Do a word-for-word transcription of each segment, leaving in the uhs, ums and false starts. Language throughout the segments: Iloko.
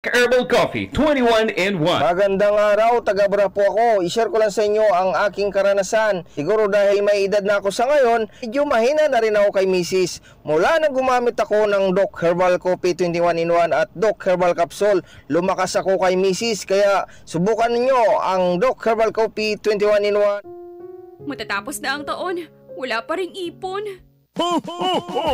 Herbal Coffee, twenty-one in one. Magandang araw, taga Brapo ako. I-share ko lang sa inyo ang aking karanasan. Siguro dahil may edad na ako sa ngayon, medyo mahina na rin ako kay misis. Mula nang gumamit ako ng Doc Herbal Coffee twenty-one in one at Doc Herbal Capsule, lumakas ako kay misis. Kaya subukan ninyo ang Doc Herbal Coffee twenty-one in one. Matatapos na ang taon, wala pa ring ipon. Ho, ho, ho!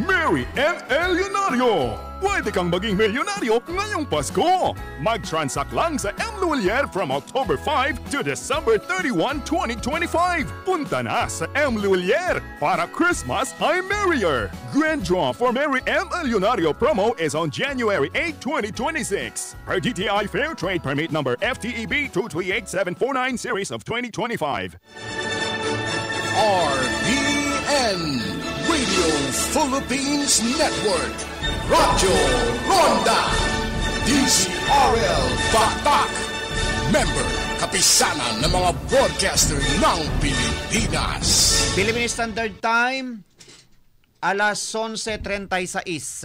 Merry M L Leonario! Pwede kang maging milyonaryo ngayong Pasko! Mag-transact lang sa M Luwilier from October five to December thirty-one, twenty twenty-five. Punta na sa M Luwilier para Christmas ay merrier! Grand draw for Merry M L Leonario promo is on January eight, twenty twenty-six. Per D T I Fair Trade Permit number F T E B two three eight seven four nine series of twenty twenty-five. R P N, Radio Philippines Network, Radyo Ronda, D Z R L Batak, member, Kapisanan ng mga Broadcaster ng Pilipinas. Philippine Standard Time, alas onse treinta y seis.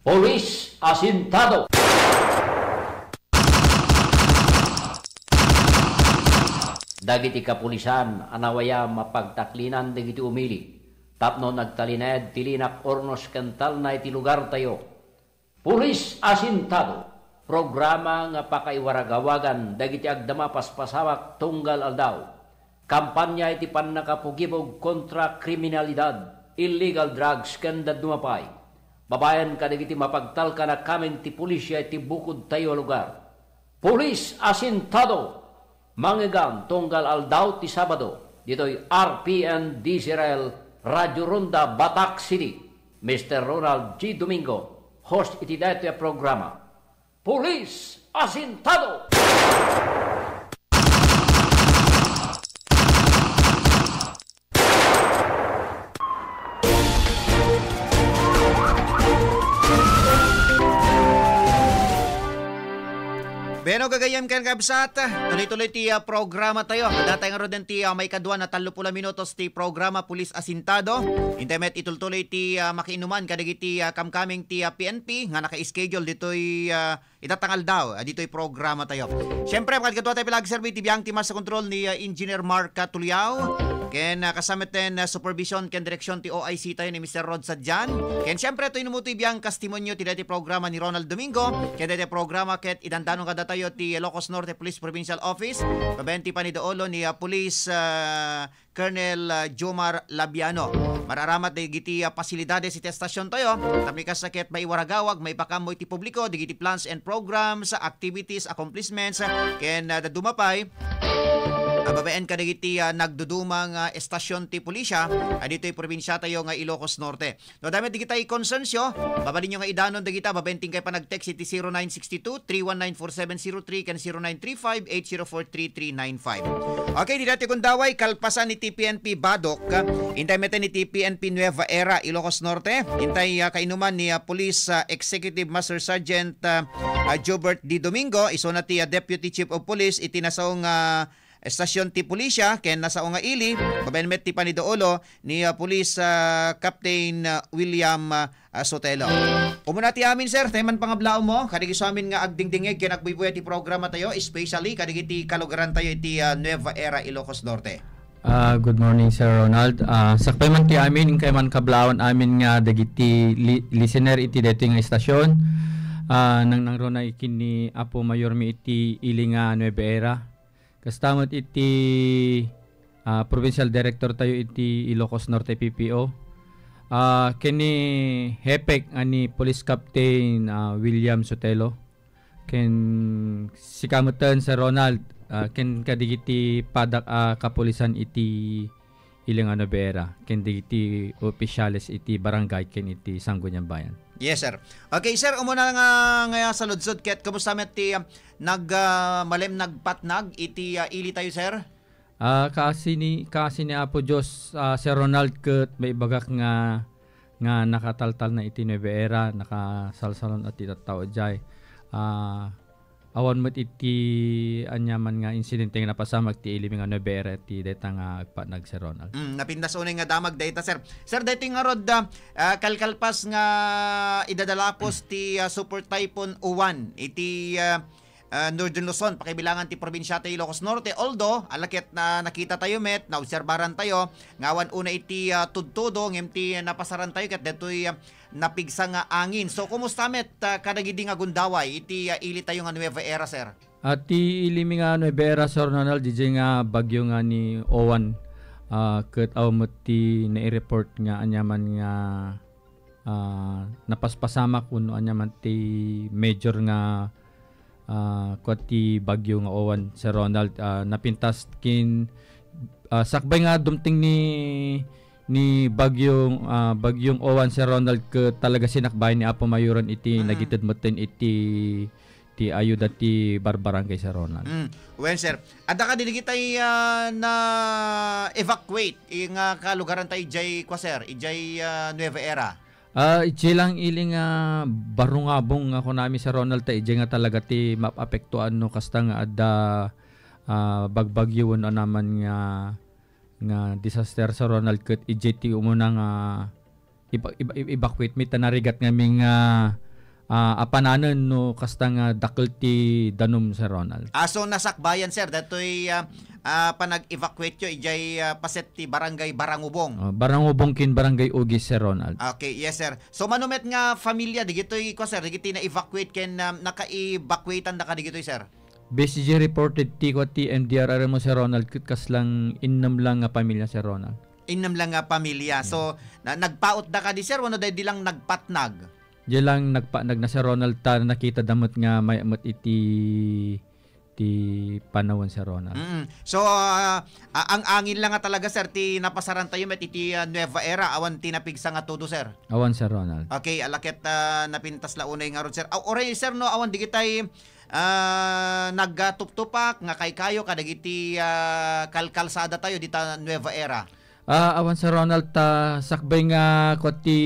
Pulis asintado. Dagiti kapulisan a nawayam a pagtaklinan dagiti umili tapno nagtalinaed ti linak ornos ken talna iti lugartayo. Pulis asintado, programa nga pakaiwaragawagan dagiti agdama paspasawak tunggal aldaw. Kampanya iti pannakapugibog kontra kriminalidad, illegal drugs, ken dadduma pay. Babaen kadagiti mapagtalkan a kameng ti pulisya iti bukodtayo a lugar. Pulis asintado! Mangegam tunggal aldaw ti Sabado, ditoy R P N D Z R L, Radyo Ronda, Batak City. Mister Ronald G Domingo, host iti daytoy a programa. Pulis asintado! Bueno, gagayyem ken kabsat, tuloy-tuloy ti, ah, programa tayo. Adda tayo ngaruden ti, ah, maikadua na tallo puluh minutos ti programa, Pulis Asintado. Intay met itultuloy ti, ah, makiinuman kadagiti, ah, kamkameng ti, ah, P N P nga naka-schedule ditoy, ah, ita tangaldaw, ah, ditoy programa tayo. Siyempre, makadkadua tayo pila agserbi ti biang ti Master Control ni, ah, Engineer Mark Tuliao. Ken, ah, kasama ten, ah, supervision ken direksyon ti O I C tayo ni Mister Rod Sadian. Ken siyempre, itoy numutoy biang kastimonyo ti daytoy programa ni Ronald Domingo. Ken daytoy programa ket idandano kadatayo ti Ilocos Norte Police Provincial Office. Babaen ti panidaolo ni, ah, Police, ah, Colonel, ah, Jomar Labiano. Mararamat dagiti, ah, pasilidades iti estasion tayo. Tapno kasta ket maiwaragawag, maipakammo iti publiko dagiti plans and programs, activities, accomplishments, ken, ah, dadduma pay a babaen kadagiti, ah, nagduduma nga estasion ti pulisya, ah, ditoy probinsia tayo nga Ilocos Norte. No, adda met dagiti concernsyo, mabalinyo nga idanon dagita babaen ti inkay panag-text iti zero nine six two, three one nine, four seven zero three ken zero nine three five, eight zero four, three three nine five. Okay, dita ti gundaway, kalpasan iti P N P Badoc, intay met iti P N P Nueva Era, Ilocos Norte. Intay, ah, kainuman ni, ah, Police, ah, Executive Master Sergeant, ah, ah, Jobert D Domingo, isuna ti, ah, Deputy Chief of Police iti nasao nga estasion ti pulisya ken nasao nga ili, babaen met ti panidaolo ni, ah, Police, ah, Captain, ah, William, ah, Sotelo. Umuna ti amin, sir, tayo man pangablaom mo, kadagiti amin nga agdingdingeg ken agbuybuya ti programa tayo, especially kadagiti kalugaran tayo iti, ah, Nueva Era, Ilocos Norte. Ah, good morning, Sir Ronald. Ah, sakbay man ti amin, inkay man kablawan amin nga dagiti li-, listener iti daytoy nga estasion. Ah, nang nangruna ikin ni Apo Mayor mi iti ili nga Nueva Era. Kasta met iti, ah, provincial director tayo iti Ilocos Norte P P O. Ah, ken ni Hepek a ni Police Captain, ah, William Sotelo. Ken sika metten, Sir Ronald, ah, ken kadagiti padak a kapulisan iti Ilingan Noguera, ken dagiti opisyales iti barangay ken iti Sangguniang Bayan. Yes, sir. Okay, sir, umuna nga, nga saludsod ket kumusta met ti, ah, nag, ah, malem nagpatnag iti, ah, ili tayo, sir? Ah, kaasi ni, kaasi ni Apo Dios, ah, Sir Ronald, ket maibagak nga, nga nakataltalna iti Nueva Era, nakasalsalon-at ti tattao idiay. Ah, Awan met iti aniaman nga insidente nga napasamak ti ili mi nga Nueva Ecija ti dayta nga agpatnag, Sir Ronald. Mm, napintas unay nga damag dayta, sir. Sir, daytoy ngarud, ah, ah, kalkalpas nga idadalapos ti, ah, Super Typhoon Uwan iti, ah, ah, Northern Luzon, pakibilangan ti probinsia ti Ilocos Norte. Although, ala ket na nakita tayo met, naobserbaran tayo, nga awan unay iti, ah, tudtudo, ngem ti napasaran tayo ket daytoy, ah, napigsa nga angin. So, kumusta met, ah, kadagidi nga gundaway iti, ah, ili tayo nga Nueva Ecija, sir? Ah, ti ili mi nga Nueva Ecija, Sir Ronald, diay nga bagyo nga ni Owan, ah, ket awan met ti nai-report nga aniaman nga, ah, napaspasamak wenno aniaman ti major nga, ah, kua ti bagyo nga Owan, Sir Ronald. Ah, napintas kin, ah, sakbay nga dumteng ni, ni bagyong, ah, bagyong Owan, Sir Ronald, ket talaga sinakbayan ni Apo Mayoran iti Mm. nagited metten iti ti ayuda ti barbarangay, Sir Ronald. Mm. Wen, sir. Adda kadi dagitay, ah, na-evacuate, eh, nga kalugaran tayo idiay, kwa, sir, idiay, ah, Nueva Ecija? Ah, idiay lang ili nga barungabong nga kunami, Sir Ronald, ta idiay nga talaga ti maapektuan no kasta nga adda, ah, bagbagyo wenno anaman nga, nga disaster, Sir Ronald, ket idiay ti umuna nga iba-, iba-, iba-, evacuate mi ta narigat ngamin nga, ah, apananen no kasta nga dakkel ti danum, Sir Ronald. Ah, so nasakbayan, sir, datoy, ah, ah, panag-evacuate yo idiay, ah, paset ti Barangay Barangubong. Oh, Barangubong ken Barangay Ugis, Sir Ronald. Okay, yes, sir. So, mano met nga familia digitoy, kwa, sir, digiti na-evacuate ken, ah, naka-evacuate-an da kadigitoy, sir? Based iti reported ti, kwa, ti M D R R M o, Sir Ronald, ket kasla innem lang nga pamilya, Sir Ronald. Innem lang nga pamilya. So, Mm. na-, nagpautda kadi, sir, wenno daydi lang nagpatnag? Diay lang nagpatnag na, Sir Ronald, ta nakitada met nga may-, met iti, ti panawen, Sir Ronald. Mm. So, ah, ah, ang angin lang nga talaga, sir, ti napasaran tayo met iti, ah, Nueva Ecija, awan ti napigsa nga tudo, sir? Awan, Sir Ronald. Okay, ala ket, ah, napintas la unay ngarud, sir. Aw, uray, sir, no, awan digitay, ah, nagtuptupak nga kaykayo kadagiti, ah, kalkalsada tayo dita Nueva Ecija. Ah, awan, Sir Ronald, ta sakbay nga, kwa, ti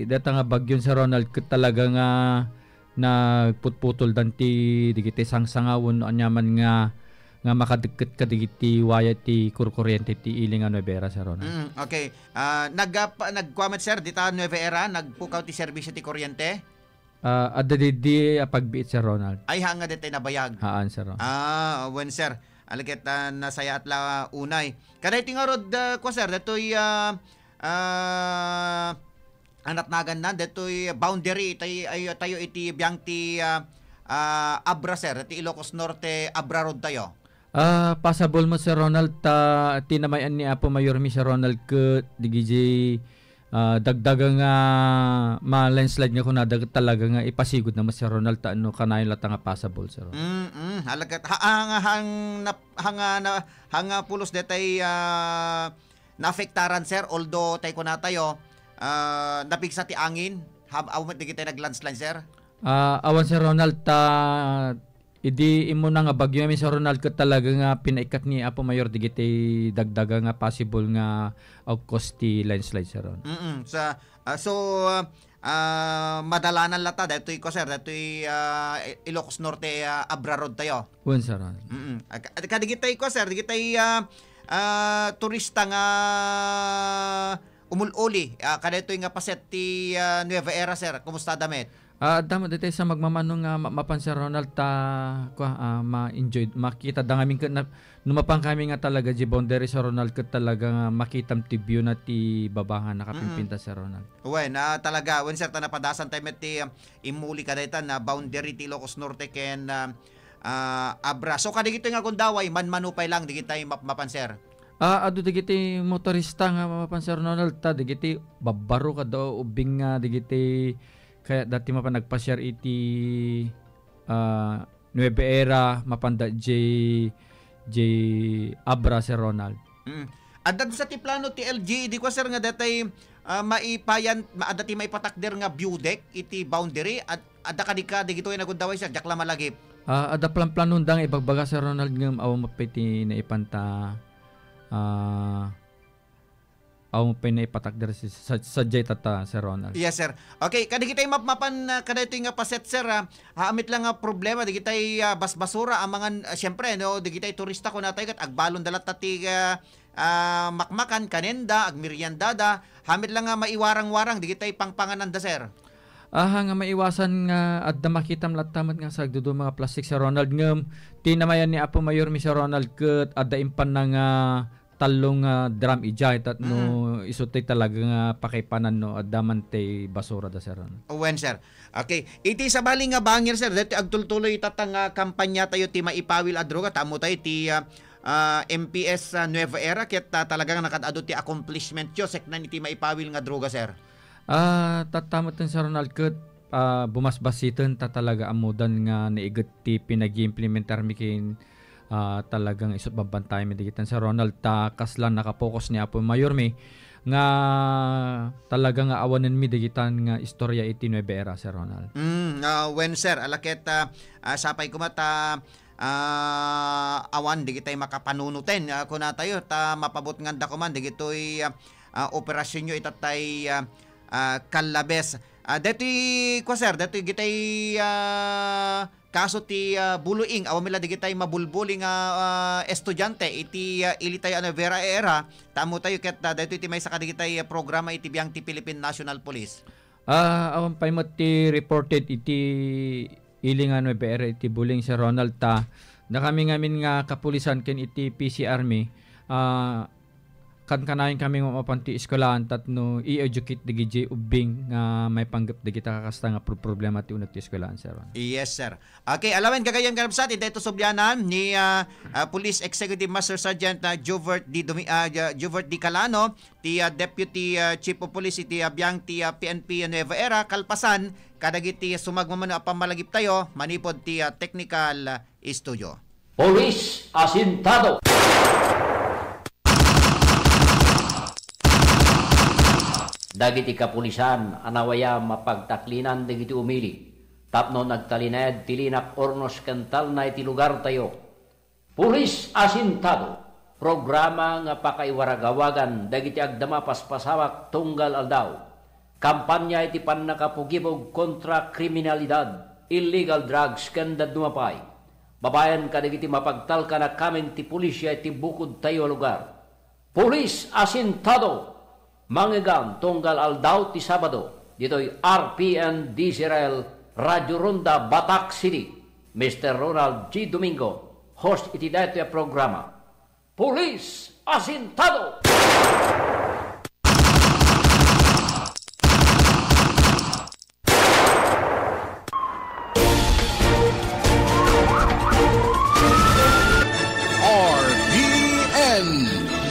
data nga bagyon, Sir Ronald, ket talaga nga nagputputoldan ti digiti sangsangaw wenno aniaman nga, nga makadekket kadigiti waya ti kurkuriente ti ili nga Nueva Ecija, Sir Ronald. Mm, okay. Ah, nag-, ah, pa-, nagkua met, sir, dita Nueva Ecija, nagpukaw ti serbisyo ti kuryente? Ah, adda didi a pagbiit, Sir Ronald. Ay, haan nga ditoy nabayag. Haan, Sir Ronald. Ah, wen, sir. Ala ket, ah, nasayaat la unay. Kadaytoy ngarud, ah, kwa, sir, datoy, ah, ah, anatnagan na, datoy boundary, tay-, ay, tayo iti biang ti, ah, ah, Abra, sir, ti Ilocos Norte, Abra Road tayo. Ah, pasabol met, Sir Ronald, ta ti namay-an ni Apo Mayor mi, Sir Ronald, ket digiti, ah, dagdaga nga ma-landslide nga kunada ket talaga nga ipasigud na met, Sir Ronald, ta no kanayon latta nga pasabol, Sir Ronald. Mm, mm. Halagat, ha-, hanga, hang, nap-, hanga, na, hanga pulos detay, ah, naapektaran, sir, although tay kunatayo, ah, napigsa ti angin, ha-, awan met digitay nag-landslide, sir? Ah, awan, Sir Ronald, ta idi immuna nga bagyo mi, Sir Ronald, ket talaga nga pinaikkat ni Apo Mayor digiti dagdaga nga possible nga, ah, cause ti landslide, Sir Ronald. Mm-mm. Sa, ah, so, ah, ah, madalanan latta daytoy ko, sir, daytoy, ah, Ilocos Norte, ah, Abra Road tayo. Wen, Sir Ronald. Mm-mm. Ah, ka-, kadigitay ko, sir, digitay, ah, ah, turista nga umul-uli, ah, kadaytoy nga paset ti, ah, Nueva Ecija, sir. Kumusta da met? Ah, adda met daytoy sa magmamano nga ma-, mapan, Sir Ronald, ta, kwa, ah, ma-enjoy, makita da ngamin ket na, no mapan kami nga talaga di boundary, Sir Ronald, ket talaga nga makitam ti view na ti baba nga nakapimpinta, Mm. Sir Ronald. Wen, ah, talaga, wen, sir, ta napadasan tayo met ti, ah, immuli kadayta na boundary ti Ilocos Norte ken, ah, ah, Abra. So, kadigitoy nga gundaway, manmano pay lang, digitay map-, mapan, sir? Ah, adu dagiti motorista nga mapan, Sir Ronald, ta dagiti babbaro kada ubbing nga dagiti kaya dati mapan nagpasiar iti, ah, Nueva Ecija, mapan da J, J Abra, Sir Ronald. Mm. Adda sa ti plano ti L G U, di ko, sir, nga datay, ah, maipayan, ma-, adda ti maipatakder nga view deck iti boundary, ad-, adda kadi ka, digitoy nga gundaway, sir, diak la malagip. Ah, adda plan-planon da nga ibagbaga, Sir Ronald, ngem awan met pay ti naipanta, ah, awan pay naipatakder si, sa, sadiay tatta, Sir Ronald. Yes, sir. Okay, kadagitay mapmapan, ah, kadaytoy nga paset, sir, ah, ha, amit lang nga problema, dagitay, ah, basbasura, amangan, ah, siyempre, no, dagitay turista, kunatayo ket agbalonda latta ti, ah, ah, makmakan, kanenda, agmeriendada, ha, amit lang nga maiwarang-warang, dagitay pangpangananda, sir. Aha, nga maiwasan nga adda makitam latta met nga sagduduma nga plastik, Sir Ronald, ngem ti namayan ni Apo Mayor mi, Sir Ronald, ket adda impanna nga tallo nga drum idiay, tapno isu ti talaga nga pakaipanan no adda man ti basura da, Sir Ronald. Wen, sir. Okay. Iti sabali nga bangir, sir, daytoy agtultuloy ita ta nga kampanya tayo ti maipawil a droga, ta ammo tayo ti, ah, ah, M P S, ah, Nueva Era, ket, ah, talagang nakaad-adu ti accomplishment yo, seknan iti maipawil nga droga, sir. Ah, tatta metten, Sir Ronald, ket, ah, bumasbasiten ta talaga ammodan nga naiget ti pinagiimplementar mi ken, ah, talagang isut' babantay mi dagiti, Sir Ronald, ta kasla nakapokus ni Apo Mayor mi nga talaga nga awanen mi dagitan nga istorya iti Nueva Era, Sir Ronald. Mm, ah, wen, sir, ala ket, ah, ah, sapay koma ta, ah, awan dagitay makapanunuten, ah, kunatayo, ta mapabutnganda koman dagitoy, ah, ah, operasionyo itattay, ah, ah, Kallabes. Ah, daytoy, kua, sir, daytoy gitay, ah, kaso ti, ah, bullying, awan met la dagitay mabulbuli nga, ah, estudiante iti, ah, ili tayo a Nueva Era, ta ammo tayo ket, ah, daytoy ti maysa kadagitay, ah, programa iti biang ti Philippine National Police. Ah, awan pay met ti reported iti ili nga Nueva Era iti bullying, Sir Ronald, ta dakami ngamin nga kapulisan ken iti P C R mi, ah, kankanayon kami nga mapan ti eskwelahan tapno i-educate dagiti ubbing nga maipanggep dagita kakasta nga pro-, problema ti uneg ti eskwelahan, Sir Ronald. Yes, sir. Okay, alawen gagayyem, kabsat, iti ito sublianan ni, ah, ah, Police Executive Master Sergeant, ah, Jovert D. Domi-, ah, Jo-, Jovert D. Calano, ti, ah, Deputy, ah, Chief of Police iti, ah, biang ti, ah, P N P Nueva Era, kalpasan kadagiti sumagmamano a pammalagiptayo manipud ti, ah, technical, ah, studio. Police Asintado! Dagiti kapulisan a nawayam a pagtaklinan dagiti umili tapno nagtalinaed ti linak ornos ken talna iti lugartayo. Pulis Asintado, programa nga pakaiwaragawagan dagiti agdama paspasawak tunggal aldaw. Kampanya iti pannakapugibog kontra kriminalidad, illegal drugs, ken dadduma pay. Babaen kadagiti mapagtalkan a kameng ti pulisya iti bukodtayo a lugar. Pulis Asintado, mangegam tunggal aldaw ti Sabado, ditoy R P N D Z R L, Radio Ronda, Batac City. Mister Ronald G. Domingo, host iti daytoy a programa. Pulis Asintado! R P N,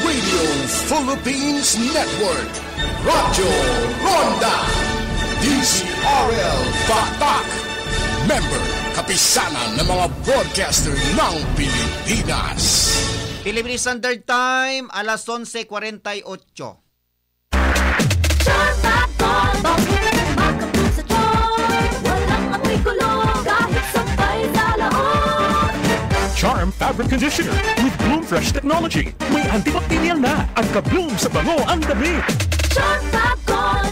Radio Philippines Network, Radyo Ronda, D Z R L Batac, member, Kapisanan ng mga Broadcaster ng Pilipinas. Philippine Standard Time, alas onse cuarenta y ocho. Charm Fab Gold, makapul sa Charm. Walang amoy kulo, kahit sampay sa laot. Charm Fabric Conditioner with Bloom Fresh Technology. May antibacterial na ang ka-bloom sa bango ang damit. Charm Fab Gold,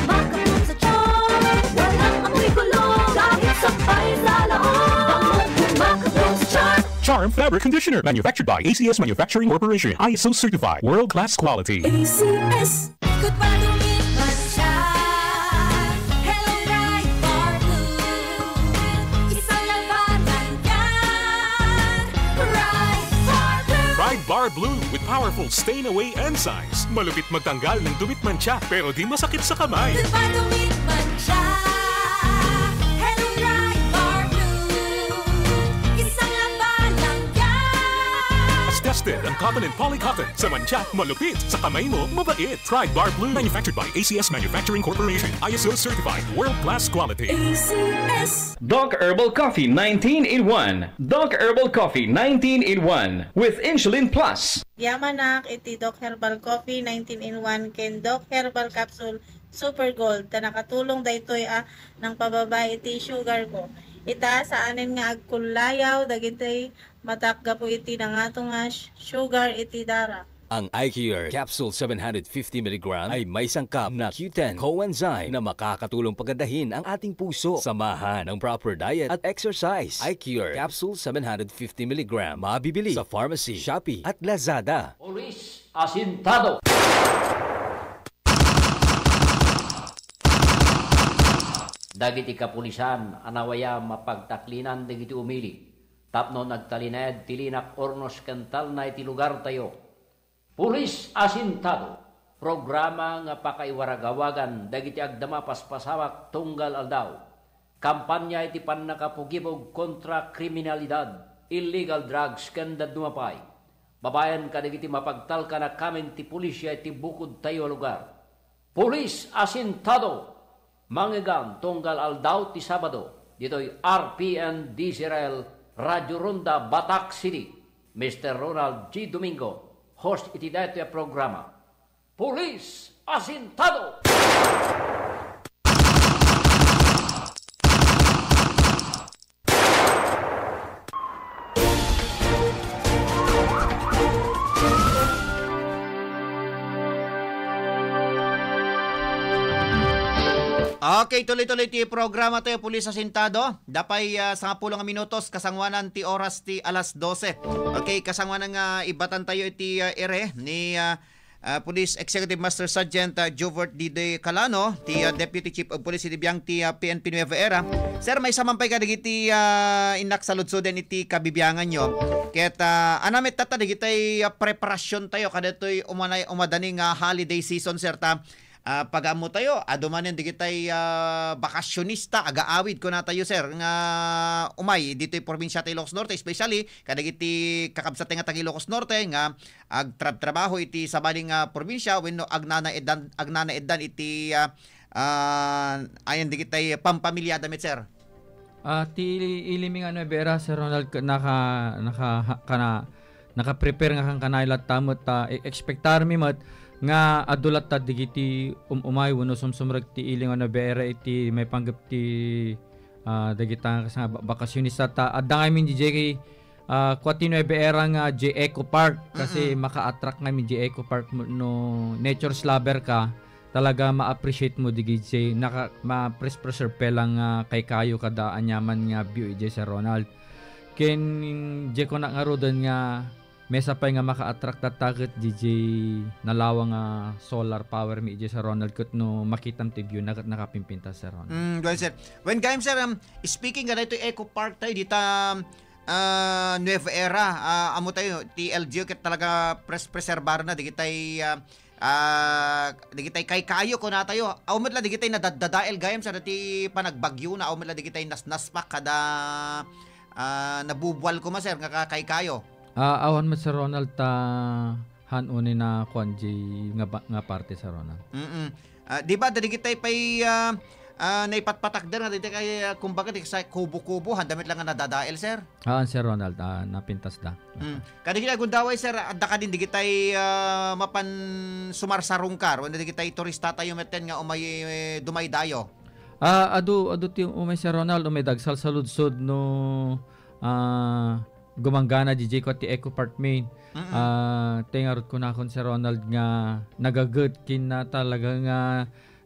makapul sa Charm. Walang amoy kulo, kahit sampay sa laot. Makapul sa Charm. Charm Fabric Conditioner, manufactured by A C S Manufacturing Corporation, I S O certified, world-class quality. A C S. Ikot pa, dumit man siya. Hello, Pride Bar Blue. Isang labanan yan. Pride Bar Blue. Pride Bar Blue with powerful stain away enzymes. Malupit magtanggal ng dumit mantsa, pero di masakit sa kamay. Ikot pa, dumit man siya. Hello, Pride Bar Blue. Isang labanan yan. Mas tested ang cotton and poly cotton. Sa mantsa, malupit. Sa kamay mo, mabait. Pride Bar Blue. Manufactured by A C S Manufacturing Corporation. I S O certified. World class quality. A C S. Doc Herbal Coffee nineteen in one. Doc Herbal Coffee nineteen in one with Insulin Plus. Yamanak iti Doc Herbal Coffee nineteen in one ken Doc Herbal Capsule Super Gold. Ta nakatulong daytoy a nangpababa iti sugar ko. Ita, saanen nga agkullayaw dagiti matak gapu iti nangato nga sh-, sugar iti dara. Ang iCure Capsule seven hundred fifty milligram ay may sangkap na Q ten coenzyme na makakatulong pagadahin ang ating puso. Samahan ng proper diet at exercise. iCure Capsule seven hundred fifty milligram. Mabibili sa pharmacy, Shopee at Lazada. Pulis asintado. Dagiti kapulisan a nawayam a pagtaklinan dagiti umili tapno nagtalinaed ti linak ornos ken talna iti lugartayo. Pulis asintado, programa nga pakaiwaragawagan dagiti agdama paspasawak tunggal aldaw. Kampanya iti pannakapugibog kontra kriminalidad, illegal drugs ken dadduma pay. Babaen kadagiti mapagtalkan a kameng ti pulisya iti bukodtayo a lugar. Pulis asintado, mangegan tunggal aldaw ti Sabado, ditoy R P N D Z R L, Radyo Ronda, Batac City. Mister Ronald G. Domingo, host iti daytoy a programa. Pulis asintado! Okay, tuloy-tuloy ti programa tayo, Pulis Asintado. Dapay, ah, sangapulo nga minutos, kasanguanan ti oras ti alas dose. Okay, kasanguanan nga ibatan tayo iti, ah, ire ni, ah, ah, Police Executive Master Sergeant, ah, Jovert D. De Calano, ti, ah, Deputy Chief of Police iti biang ti, ah, P N P Nueva Era. Sir, maysa man pay kadagiti, ah, innak saludsodon iti kabibianganyo. Ket, ah, ania met tatta dagitay, ah, preparasyon tayo kadatoy umanay, umadani nga holiday season, sir, ta, ah, pagaammo tayo, adu manen dagitay, ah, bakasyonista, agaawid, kuna tayo, sir, nga umay ditoy probinsia ti Ilocos Norte, especially kadagiti kakabsat nga taga Ilocos Norte nga agtrabtrabaho iti sabali nga probinsia wenno agnanaeddan, agnanaeddan iti, ah, ah, ayan dagitay pampamilyada met, sir. Ah, ti ili-, ilimi nga Nueva Era, Sir Ronald, ka-, naka-, naka-, ha-, kana-, naka-prepare nga kankanayo latta met, ta e-, expectarmi met nga adu latta dagiti um-, umay wenno sumsumrek ti ili nga Nueva Era iti maipanggep ti, ah, dagita nga kas-, nga ba-, bakasyonista ta adda ngamin diay, ah, kua ti Nueva Era nga diay Eco Park kasi Mm-mm. maka-attract ngamin diay Eco Park mo-, no nature lover ka. Talaga ma-appreciate mo dagiti naka-, ma-pres-, preserve pay lang nga kaykayo kada aniaman nga view idiay, Sir Ronald. Ken diay kunak ngaruden nga maysa pay nga maka-attract tatta ket diay nalawang nga solar power mi idiay, Sir Ronald, ket no makitam ti view na ket nakapimpintas, Sir Ronald. Mm, well, sir. When gayam, sir, um, speaking nga daytoy Eco Park tayo dita, ah, Nueva Era, ah, ammo tayo, ti L G U ket talaga pres-, preserbar na dagitay, ah, Ah, dagitay kaykayo, kuna tayo. Aw met la dagitay nadaddadael gayam sa dati panagbagyo na, aw met la dagitay nasnaspak kada, ah, nabubual koma, sir, nga ka-, kaykayo. Ah, awan met, Sir Ronald, ta han unay na kuan diay nga ba-, nga parte, Sir Ronald. Mm-mm. Ah, di ba, dagitay pay, ah, ah, naipatpatakder nga dagitay kay, ah, kumbaga, di sa kubo-kubo, han damit lang nga nadadael, sir? Ah, Sir Ronald, ah, napintas da. Mm. Kadagiti agundaway, sir, adda kadin dagitay, ah, mapan sumarsarungkar, wenno dagitay turista tayo metten nga umay, dumaydayo? Ah, adu, adu ti umay, Sir Ronald, umay dagsalsaludsod no, ah, gumanggana diay kua ti Eco Park main. Mm-mm. Ah, ti ngarud kunakon, Sir Ronald, nga nagaget ken na talaga nga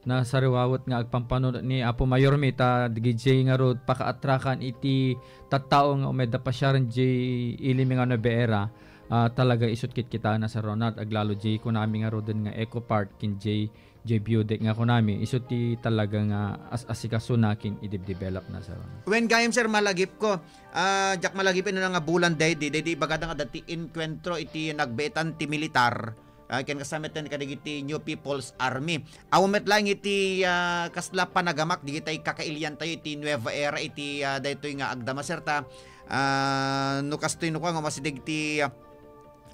nasariwaet nga agpampanunot ni Apo Mayor mi ta diay ngarud pakaattrakan iti tattao nga umay da pasiaren diay ili mi nga Nueva Era, ah, talaga isut' kitkitaenna, Sir Ronald, aglalo diay kunami ngaruden nga Eco Park ken diay, diay view deck nga kunami, isu ti talaga nga as-, asikasona ken idebdevelopna, Sir Ronald. Wen gayam, sir, malagipko. Ah, diak malagip ino nga bulan daydi, daydi ibagada nga dati enkuentro iti nagbeetan ti militar. Ah, ken kasta met kadagiti New People's Army. Awan met laeng iti, ah, kasla panagamak dagitay kakailiantayo iti Nueva Era iti, ah, daytoy nga agdama, sir, ta, ah, no kastoy no kua nga umasideg ti, ah,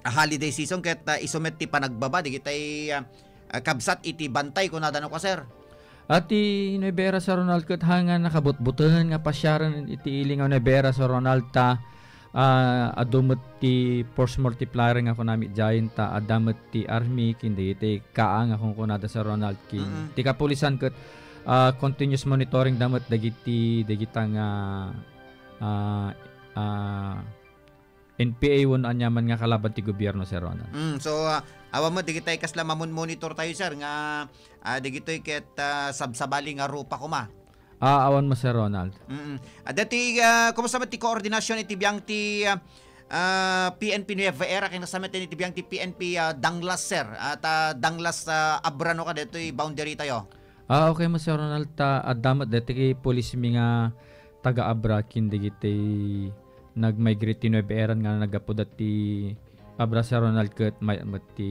holiday season ket, ah, isu met ti panagbaba dagitay, ah, ah, kabsat iti bantay kunada no kua, sir. Iti Nueva Era, Sir Ronald, ket ha nga nakabutbuteng nga pasiaren iti ili nga Nueva Era, Sir Ronald, ta, ah, adu met ti force multiplier nga kunami diayen, ta adda met ti army ken dagiti kaa nga kunkunada, Sir Ronald, ken Mm-mm. ti kapulisan ket, ah, continuous monitoring da met dagiti, dagita nga, ah, ah, N P A wenno aniaman nga kalaban ti gobierno, Sir Ronald. Mm, so, ah, Awan met dagitay kasla mamun-monitor tayo, sir, nga, ah, dagitoy ket, ah, sabsabali nga rupa koma. Ah, awan mo, Sir Ronald. Mm. Ah, dati, ah, kumusta met ti koordinasyon iti biang ti, ah, ah, P N P Nueva Era ken kasta met iti biang ti P N P, ah, Danglas, sir? At, ah, Danglas, ah, Abra no kadaytoy boundary tayo. Ah, okay mo, Sir Ronald, ta adda met dati pulis mi nga taga Abra ken dagiti nag-migrate ti Nueva Era nga naggapuda ti Abra, Sir Ronald, ket may-, met ti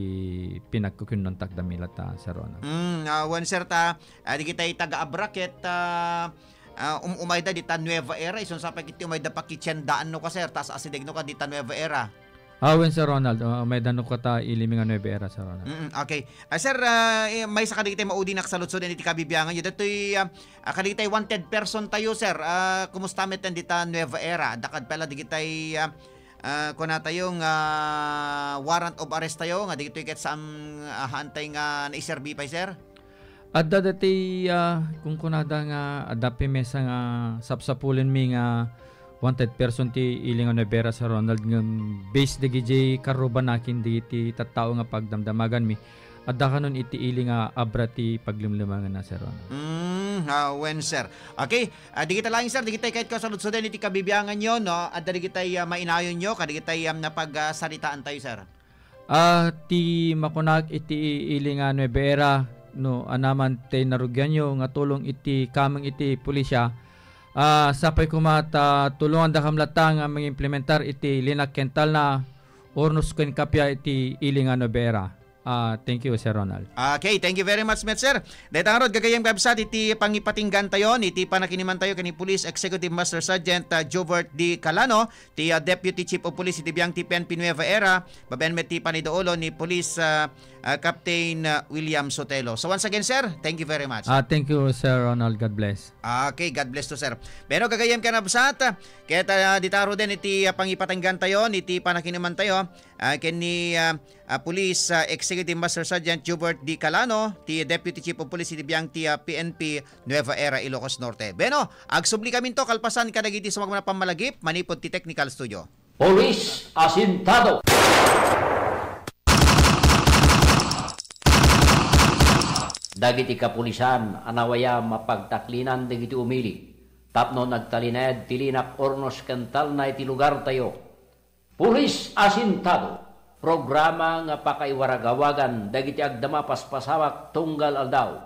pinagkukunnon takdamila ta, Sir Ronald. Mm, ah, wen, sir, ta, ah, dagitay taga Abra ket, ah, ah, um-, umayda dita Nueva Era, isun sa pagiti umayda pakitiendaan no ka, sir, tas asideg no ka dita Nueva Era. Ah, wen, Sir Ronald, ah, umayda no ka ta ili mi nga Nueva Era, Sir Ronald. Mm, okay. Ah, sir, ah, eh, maysa kadagitay maudi nga saludsod iti kabibiangan yo. Datoy, ah, ah, kadagitay wanted person tayo, sir. Ah, kumusta met dita Nueva Era? Dakad pala dagitay, ah, ah, kunatayo nga warrant of arrest tayo, nga dagitoy ket saan, ah, haantay nga naiserbi pay, sir? Adda dati, ah, kunkunada nga adda pay maysa nga sapsapulenmi nga wanted person ti ili nga Nueva Era, Sir Ronald, ngem based dagiti karrubana ken dagiti tattao nga pagdamdamaganmi, adda kanon iti ili nga Abra ti paglemlemanganna, Sir Ronald. Mm, ah, wen, sir. Okay, ah, dagita laeng, sir, dagitay kayatko a saludsoden iti kabibiangan yo, no? Adda dagitay, ah, mainayon yo, kadagitay, um, napagsaritaan tayo, sir. Ah, ti makunak iti ili nga Nueva Era, no, anaman ti narugian yo nga tulong iti kameng iti pulisya, ah, sapay koma ta tulongandakam latta nga mangimplementar iti linak ken talna, urnos ken kappia iti ili nga Nueva Era. Ah, thank you, Sir Ronald. Okay, thank you very much, met, sir. Dayta ngarud, gagayyem, kabsat, iti pangipatinggan tayo, iti panakiniman tayo ken ni Police Executive Master Sergeant, ah, Jobert D. Calano, ti, ah, Deputy Chief of Police iti biang ti P N P Nueva Era, babaen met ti paniduolo ni Police, ah, ah, Captain, ah, William Sotelo. So once again, sir, thank you very much. Ah, thank you, Sir Ronald. God bless. Ah, okay, God bless to, sir. Bueno, gagayyem, kabsat, ket, ah, dita ngaruden iti, ah, pangipatinggan tayo, iti panakiniman tayo, ah, ken ni, ah, ah, Police, ah, Executive Master Sergeant Jubert D. Calano, ti Deputy Chief of Police iti biang ti, ah, P N P Nueva Era, Ilocos Norte. Bueno, agsubli kaminto kalpasan kadagiti sumagmamano a pammalagip manipud ti technical studio. Police Asintado. Dagiti kapulisan a nawayam a pagtaklinan dagiti umili tapno nagtalinaed ti linak urnos ken talna iti lugartayo. Police Asintado, programa nga pakaiwaragawagan dagiti agdama paspasawak tunggal aldaw.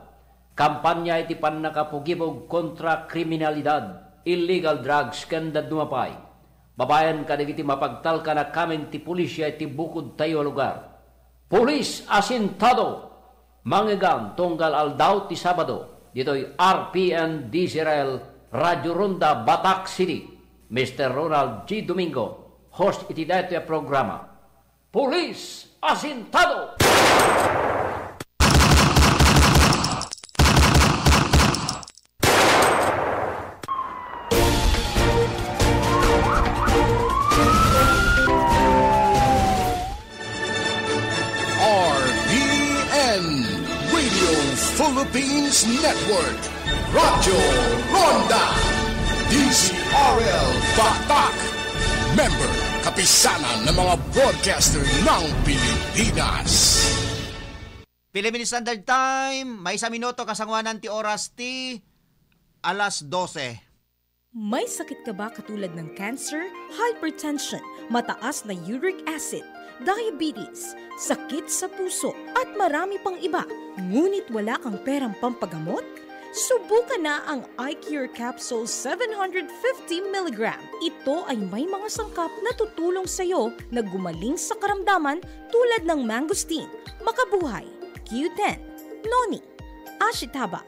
Kampanya iti pannakapugibog kontra kriminalidad, illegal drugs, ken dadduma pay. Babaen kadagiti mapagtalkan a kameng ti pulisya iti bukodtayo a lugar. Police Asintado, mangegan tunggal aldaw ti Sabado, ditoy R P N D Z R L, Radio Ronda, Batac City. Mister Ronald G. Domingo, host iti daytoy a programa. Police Asintado! R P N, Radio Philippines Network, Radyo Ronda, D Z R L Batac, member, Kapisanan ng mga Broadcaster ng Pilipinas. Philippine Standard Time, maysa minuto kasangoanan ti oras ti alas dose. May sakit ka ba katulad ng cancer, hypertension, mataas na uric acid, diabetes, sakit sa puso, at marami pang iba, ngunit wala kang perang pampagamot? Subukan na ang iCure Capsule seven hundred fifty milligram. Ito ay may mga sangkap na tutulong sa iyo na gumaling sa karamdaman tulad ng mangosteen, makabuhay, Q ten, noni, ashitaba,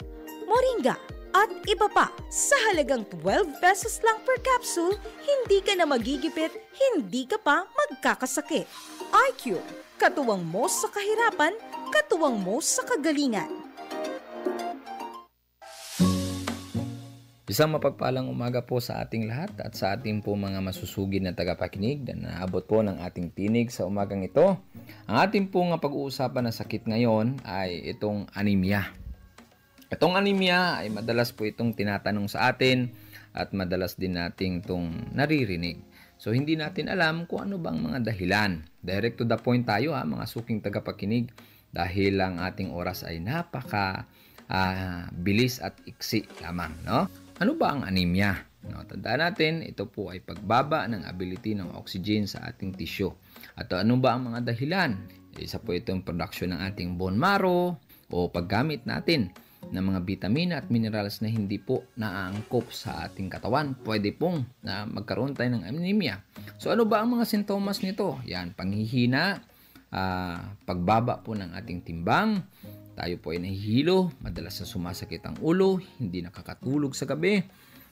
moringa, at iba pa. Sa halagang twelve pesos lang per capsule, hindi ka na magigipit, hindi ka pa magkakasakit. iCure, katuwang mo sa kahirapan, katuwang mo sa kagalingan. Isang mapagpalang umaga po sa ating lahat at sa ating po mga masusugid na tagapakinig na naabot po ng ating tinig sa umagang ito. Ang ating po nga pag-uusapan na sakit ngayon ay itong anemia. Itong anemia ay madalas po itong tinatanong sa atin at madalas din nating itong naririnig. So, hindi natin alam kung ano bang mga dahilan. Direct to the point tayo, ha, mga suking tagapakinig, dahil ang ating oras ay napaka, ah, bilis at iksi lamang, no? Ano ba ang anemia? No, tandaan natin, ito po ay pagbaba ng ability ng oxygen sa ating tissue. At ano ba ang mga dahilan? Isa po itong production ng ating bone marrow o paggamit natin ng mga bitamina at minerals na hindi po naaangkop sa ating katawan. Pwede pong na magkaroon tayo ng anemia. So, ano ba ang mga sintomas nito? Yan, panghihina, ah, pagbaba po ng ating timbang, tayo po ay nahihilo, madalas na sumasakit ang ulo, hindi nakakatulog sa gabi,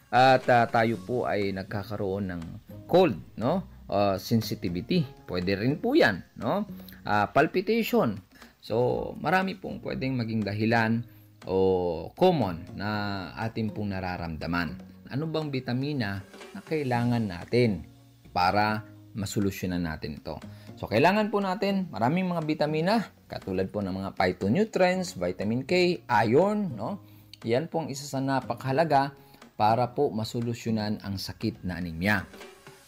at, ah, tayo po ay nagkakaroon ng cold, no? Ah, sensitivity, pwede rin po yan, no? Ah, palpitation. So, marami pong pwedeng maging dahilan o common na atin pong nararamdaman. Ano bang bitamina na kailangan natin para masolusyonan natin ito? So, kailangan po natin maraming mga bitamina, katulad po ng mga phytonutrients, vitamin K, iron, no? Yan po ang isa sa napakahalaga para po masolusyonan ang sakit na anemia.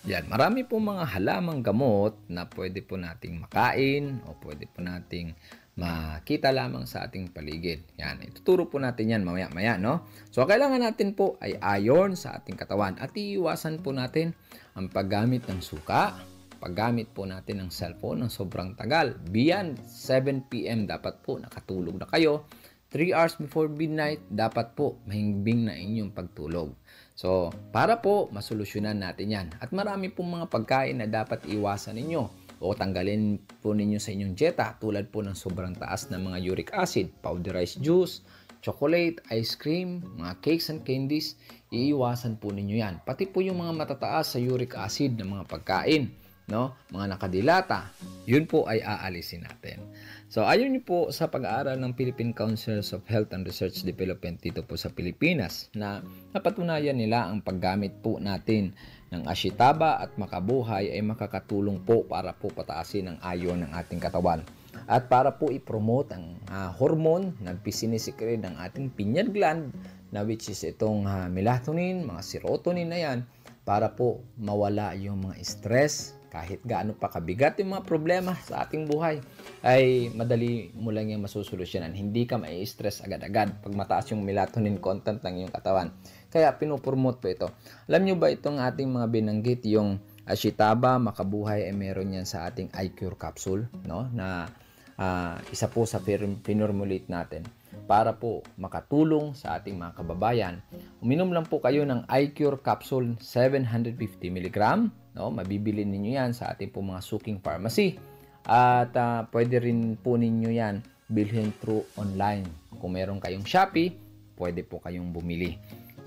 Yan, marami po mga halamang gamot na pwede po nating makain o pwede po nating makita lamang sa ating paligid. Yan, ituturo po natin yan mamaya-maya, no? So, kailangan natin po ay iron sa ating katawan at iiwasan po natin ang paggamit ng suka, paggamit po natin ng cellphone ng sobrang tagal. Beyond seven p m dapat po nakatulog na kayo. Three hours before midnight, dapat po mahimbing na inyong pagtulog. So, para po masolusyonan natin yan. At marami pong mga pagkain na dapat iwasan ninyo o tanggalin po ninyo sa inyong dieta, tulad po ng sobrang taas ng mga uric acid, powderized juice, chocolate, ice cream, mga cakes and candies, iiwasan po ninyo yan. Pati po yung mga matataas sa uric acid na mga pagkain, no? Mga nakadilata, yun po ay aalisin natin. So, ayon niyo po sa pag-aaral ng Philippine Councils of Health and Research Development dito po sa Pilipinas, na napatunayan nila ang paggamit po natin ng ashitaba at makabuhay ay makakatulong po para po pataasin ang iron ng ating katawan. At para po i-promote ang, ah, hormone na sinisikrete ng ating pineal gland, na which is itong, ah, melatonin, mga serotonin na yan, para po mawala yung mga stress. Kahit gaano pa kabigat yung mga problema sa ating buhay, ay madali mo lang yung masusolusyonan. Hindi ka mai-stress agad-agad pag mataas yung melatonin content ng iyong katawan. Kaya pinopromote po ito. Alam nyo ba itong ating mga binanggit, yung ashitaba, makabuhay, ay meron yan sa ating iCure capsule, no? Na, ah, isa po sa pin-, pinormulate natin para po makatulong sa ating mga kababayan. Uminom lang po kayo ng iCure capsule seven hundred fifty milligram, no? Mabibili ninyo yan sa ating po mga suking pharmacy. At, ah, pwede rin po ninyo yan bilhin through online. Kung meron kayong Shopee, pwede po kayong bumili.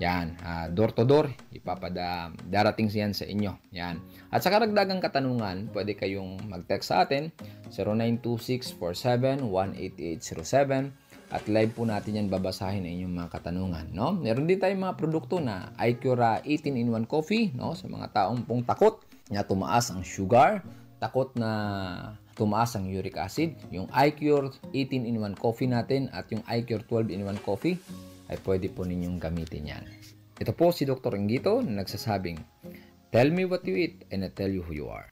Yan, ah, door to door, ipapada-, darating yan sa inyo. Yan. At sa karagdagang katanungan, pwede kayong mag-text sa atin, zero nine two six four seven one eight eight zero seven. At live po natin yan babasahin ang inyong mga katanungan, no? Meron din tayong mga produkto na iCure, ah, eighteen-in-one Coffee, no? Sa mga taong pong takot na tumaas ang sugar, takot na tumaas ang uric acid, yung iCure eighteen-in-one Coffee natin at yung iCure twelve-in-one Coffee ay pwede po ninyong gamitin yan. Ito po si Doktor Inggito na nagsasabing, "Tell me what you eat and I tell you who you are."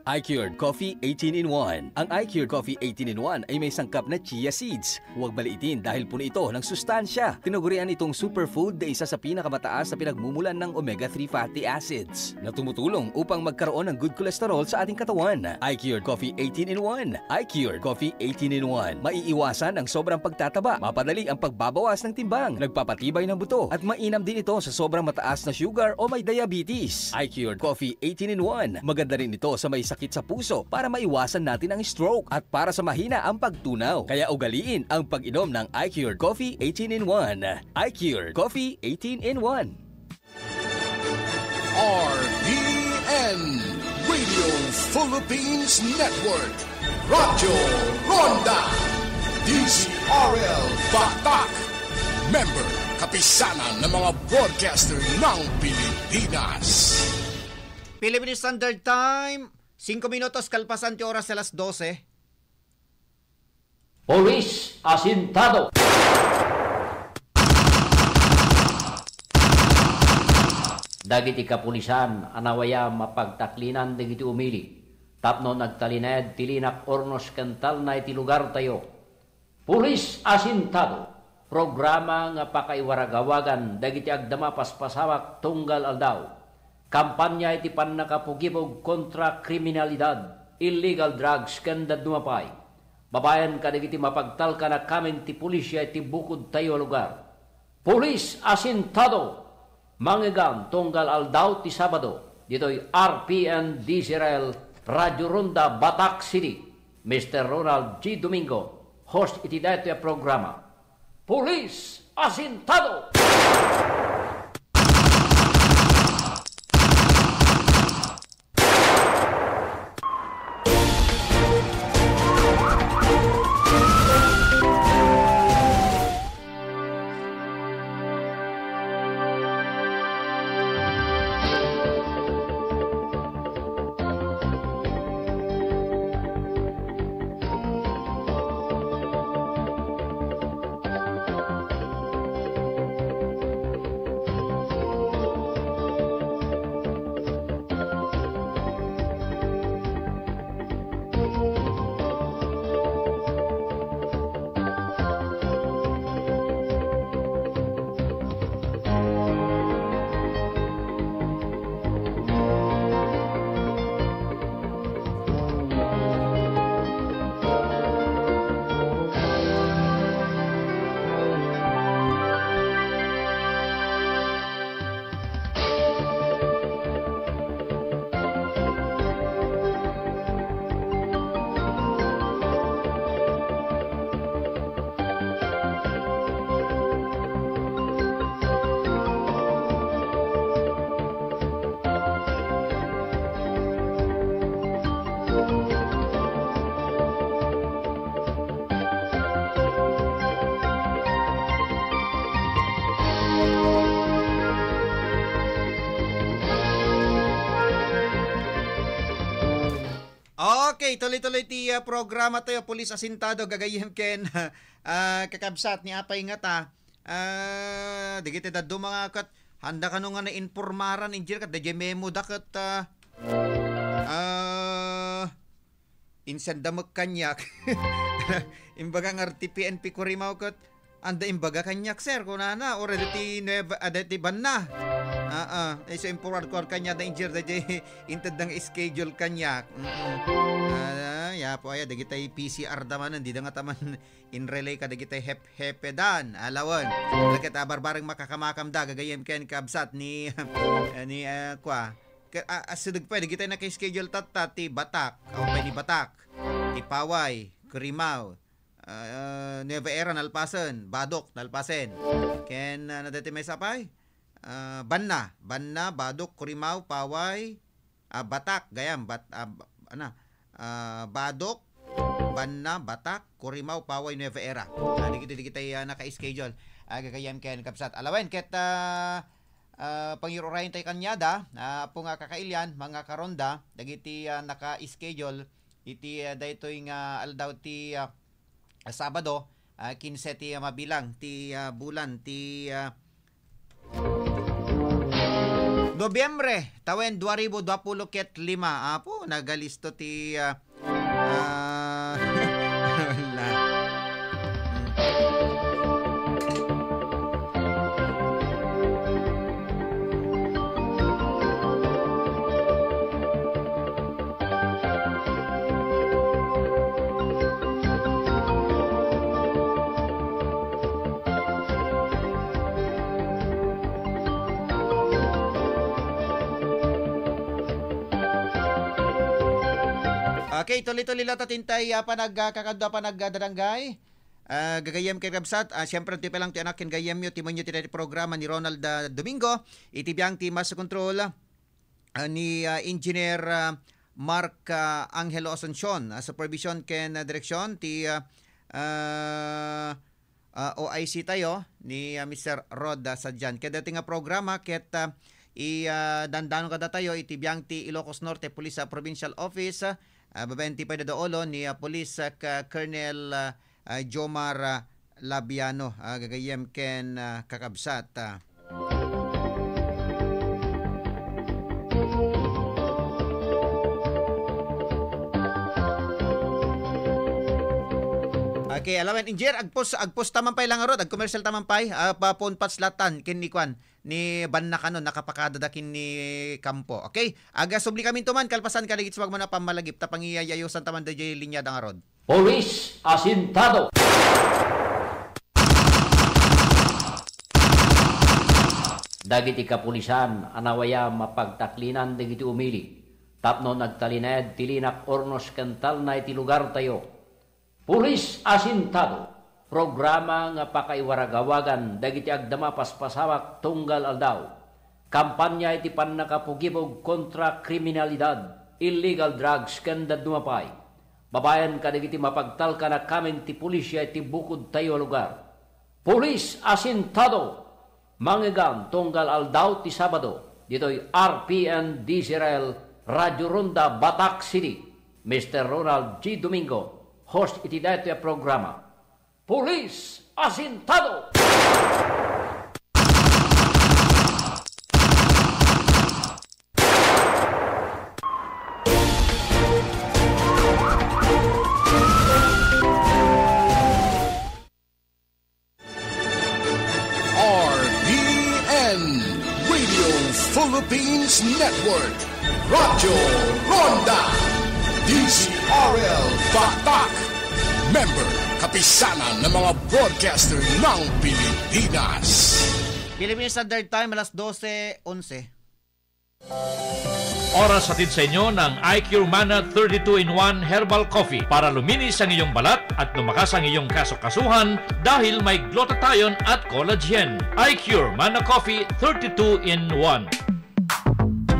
iCured Coffee eighteen-in-one. Ang iCured Coffee eighteen-in-one ay may sangkap na chia seeds. Huwag baliitin dahil puno ito ng sustansya. Tinagurian itong superfood na isa sa pinakamataas na pinagmumulan ng omega three fatty acids na tumutulong upang magkaroon ng good cholesterol sa ating katawan. iCured Coffee eighteen-in-one. iCured Coffee eighteen-in-one. Maiiwasan ang sobrang pagtataba. Mapadali ang pagbabawas ng timbang. Nagpapatibay ng buto. At mainam din ito sa sobrang mataas na sugar o may diabetes. iCured Coffee eighteen-in-one. Maganda rin ito sa may sakit sa puso para maiwasan natin ang stroke at para sa mahina ang pagtunaw. Kaya ugaliin ang pag-inom ng iCured Coffee eighteen-in-one. iCured Coffee eighteen-in-one. R P N Radio Philippines Network. Radyo Ronda. D Z R L Batak. Member, Kapisanan ng mga Broadcaster ng Pilipinas. Philippine Standard Time, singko minutos kalpasan ti oras alas dose. Police asintado. Dagiti kapulisan a nawayam a pagtaklinan dagiti umili tapno nagtalinaed ti linak ornos ken talna iti lugartayo. Pulis Asintado, programa nga pakaiwaragawagan dagiti agdama paspasawak tunggal aldaw. Kampanya iti pannakapugibog kontra kriminalidad, illegal drugs ken dadduma pay. Babaen kadagiti mapagtalkan a kameng ti pulisia iti bukodtayo a lugar. Pulis Asintado, mangegam tunggal aldaw ti Sabado, ditoy R P N D Z R L, Radio Ronda, Batac City. Mister Ronald G Domingo, host iti daytoy a programa. Pulis Asintado! Okay, tuloy-tuloy ti, ah, programa tayo, Pulis Asintado, gagayyem ken, ah, kakabsat ni apay ngata, ah, dagiti dadduma nga ket, handa kano nga nainpormaran, injir ket, dayjay memo da ket, ah, ah, Insenda met kaniak. Imbaga nga ti P N P Curimaw ket, "Anda imbaga kaniak, sir?" kunana, or dati Nueva, ah, dati Banna. Ah, ah. Isu in-forward ko kaniada, injir, dayjay inted nga schedule kaniak. Mm-mm. Ah, ya po, aya, dagitay P C R da manen, dida nga taman in-relay kadagitay hep-, hepe dan. Alawen. Ket, ah, barbareng makakamakam da, gagayyem ken kabsat ni, ni, ah, kwa, Ka-, a-, asideg pay, dagitay naka-schedule tatta, ti Batac, awan pay ni Batac, ti Paway, Curimaw, ah, Nueva Ecija, nalpasen, Badoc, nalpasen. Ken, ah, nadati maysa pay? Ah, Banna, Banna, Badoc, Curimaw, Paway, ah, Batac, gayam, Bat-, ah, ba-, ana, ah, Badoc, Banna, Batac, Curimaw, Paway, Nueva Ecija. Ah, dagiti, dagitay, ah, naka-schedule. Ah, gagayyem ken kabsat. Alawen, ket, ah, Ah, pangir-urayen tay kaniada, ah, apo nga kakailian, mga karonda, dagiti, ah, naka-schedule iti, ah, daytoy nga aldaw ti, ah, Sabado, ah, kinse ti, ah, mabilang ti, ah, bulan ti, ah, Nobyembre, tawen dua ribu dua pulo ket lima. Apo, nagalisto ti, ah, Ah, wala. Okay, tuloy-tuloy la ta tintay, ah, panag-, ah, kakadua, panagdadanggay. Ah, gagayyem ken kabsat, ah, siyempre, ti pa lang ti anak ken gayyemyo, ti menyo ti daytoy programa ni Ronald, ah, Domingo, iti biang ti Master Control, ah, ni, ah, Engineer, ah, Mark, ah, Angelo Asuncion, ah, supervision ken, ah, direksyon ti, ah, ah, ah, O I C tayo ni, ah, Mister Rod, ah, Sadian. Ket daytoy nga programa ket, ah, i, ah, dandano kadatayo iti biang ti Ilocos Norte Police, ah, Provincial Office, ah, babaen ti pay dadaolo ni, ah, Police, ah, Ka-, Colonel, ah, ah, Jomar, ah, Labiano, ah, gagayyem ken, ah, kakabsat, ah. Okay, alawen, Engineer, agpos, agpos ta man pay lang ngarud, agkomersial ta man pay, ah, pa-phone patch latan, ken ni kuan, ni Banna kanon, nakapakada da ken ni Campo. Okay? Aga subli kami tuman, kalpasan, kaligit sa pagmana pammalagip, ta pangiyayayosan ta man da jay linya da ngarud. Police asintado. Dagiti kapulisan a nawayam a pagtaklinan dagiti umili tapno nagtalinaed ti linak ornos ken talna iti lugartayo. Pulis Asintado, programa nga pakaiwaragawagan dagiti agdama paspasawak tunggal aldaw. Kampanya iti pannakapugibog kontra kriminalidad, illegal drugs, ken dadduma pay. Babaen kadagiti mapagtalkan a kameng ti pulisia iti bukodtayo a lugar. Pulis Asintado! Mangegam tunggal aldaw ti Sabado, ditoy R P N D Z R L, Radyo Ronda, Batac City. Mister Ronald G Domingo, host iti daytoy a programa. Pulis Asintado! R P N, Radio Philippines Network, Radyo Ronda, D Z R L Batac, member, Kapisanan ng mga Broadcaster ng Pilipinas. Philippine Standard Time, alas dose onse. Oras hatid sa inyo ng I Q Mana thirty-two in one Herbal Coffee para luminis ang iyong balat at lumakas ang iyong kasukasuhan dahil may glutathione at collagen. I Q Mana Coffee thirty-two in one.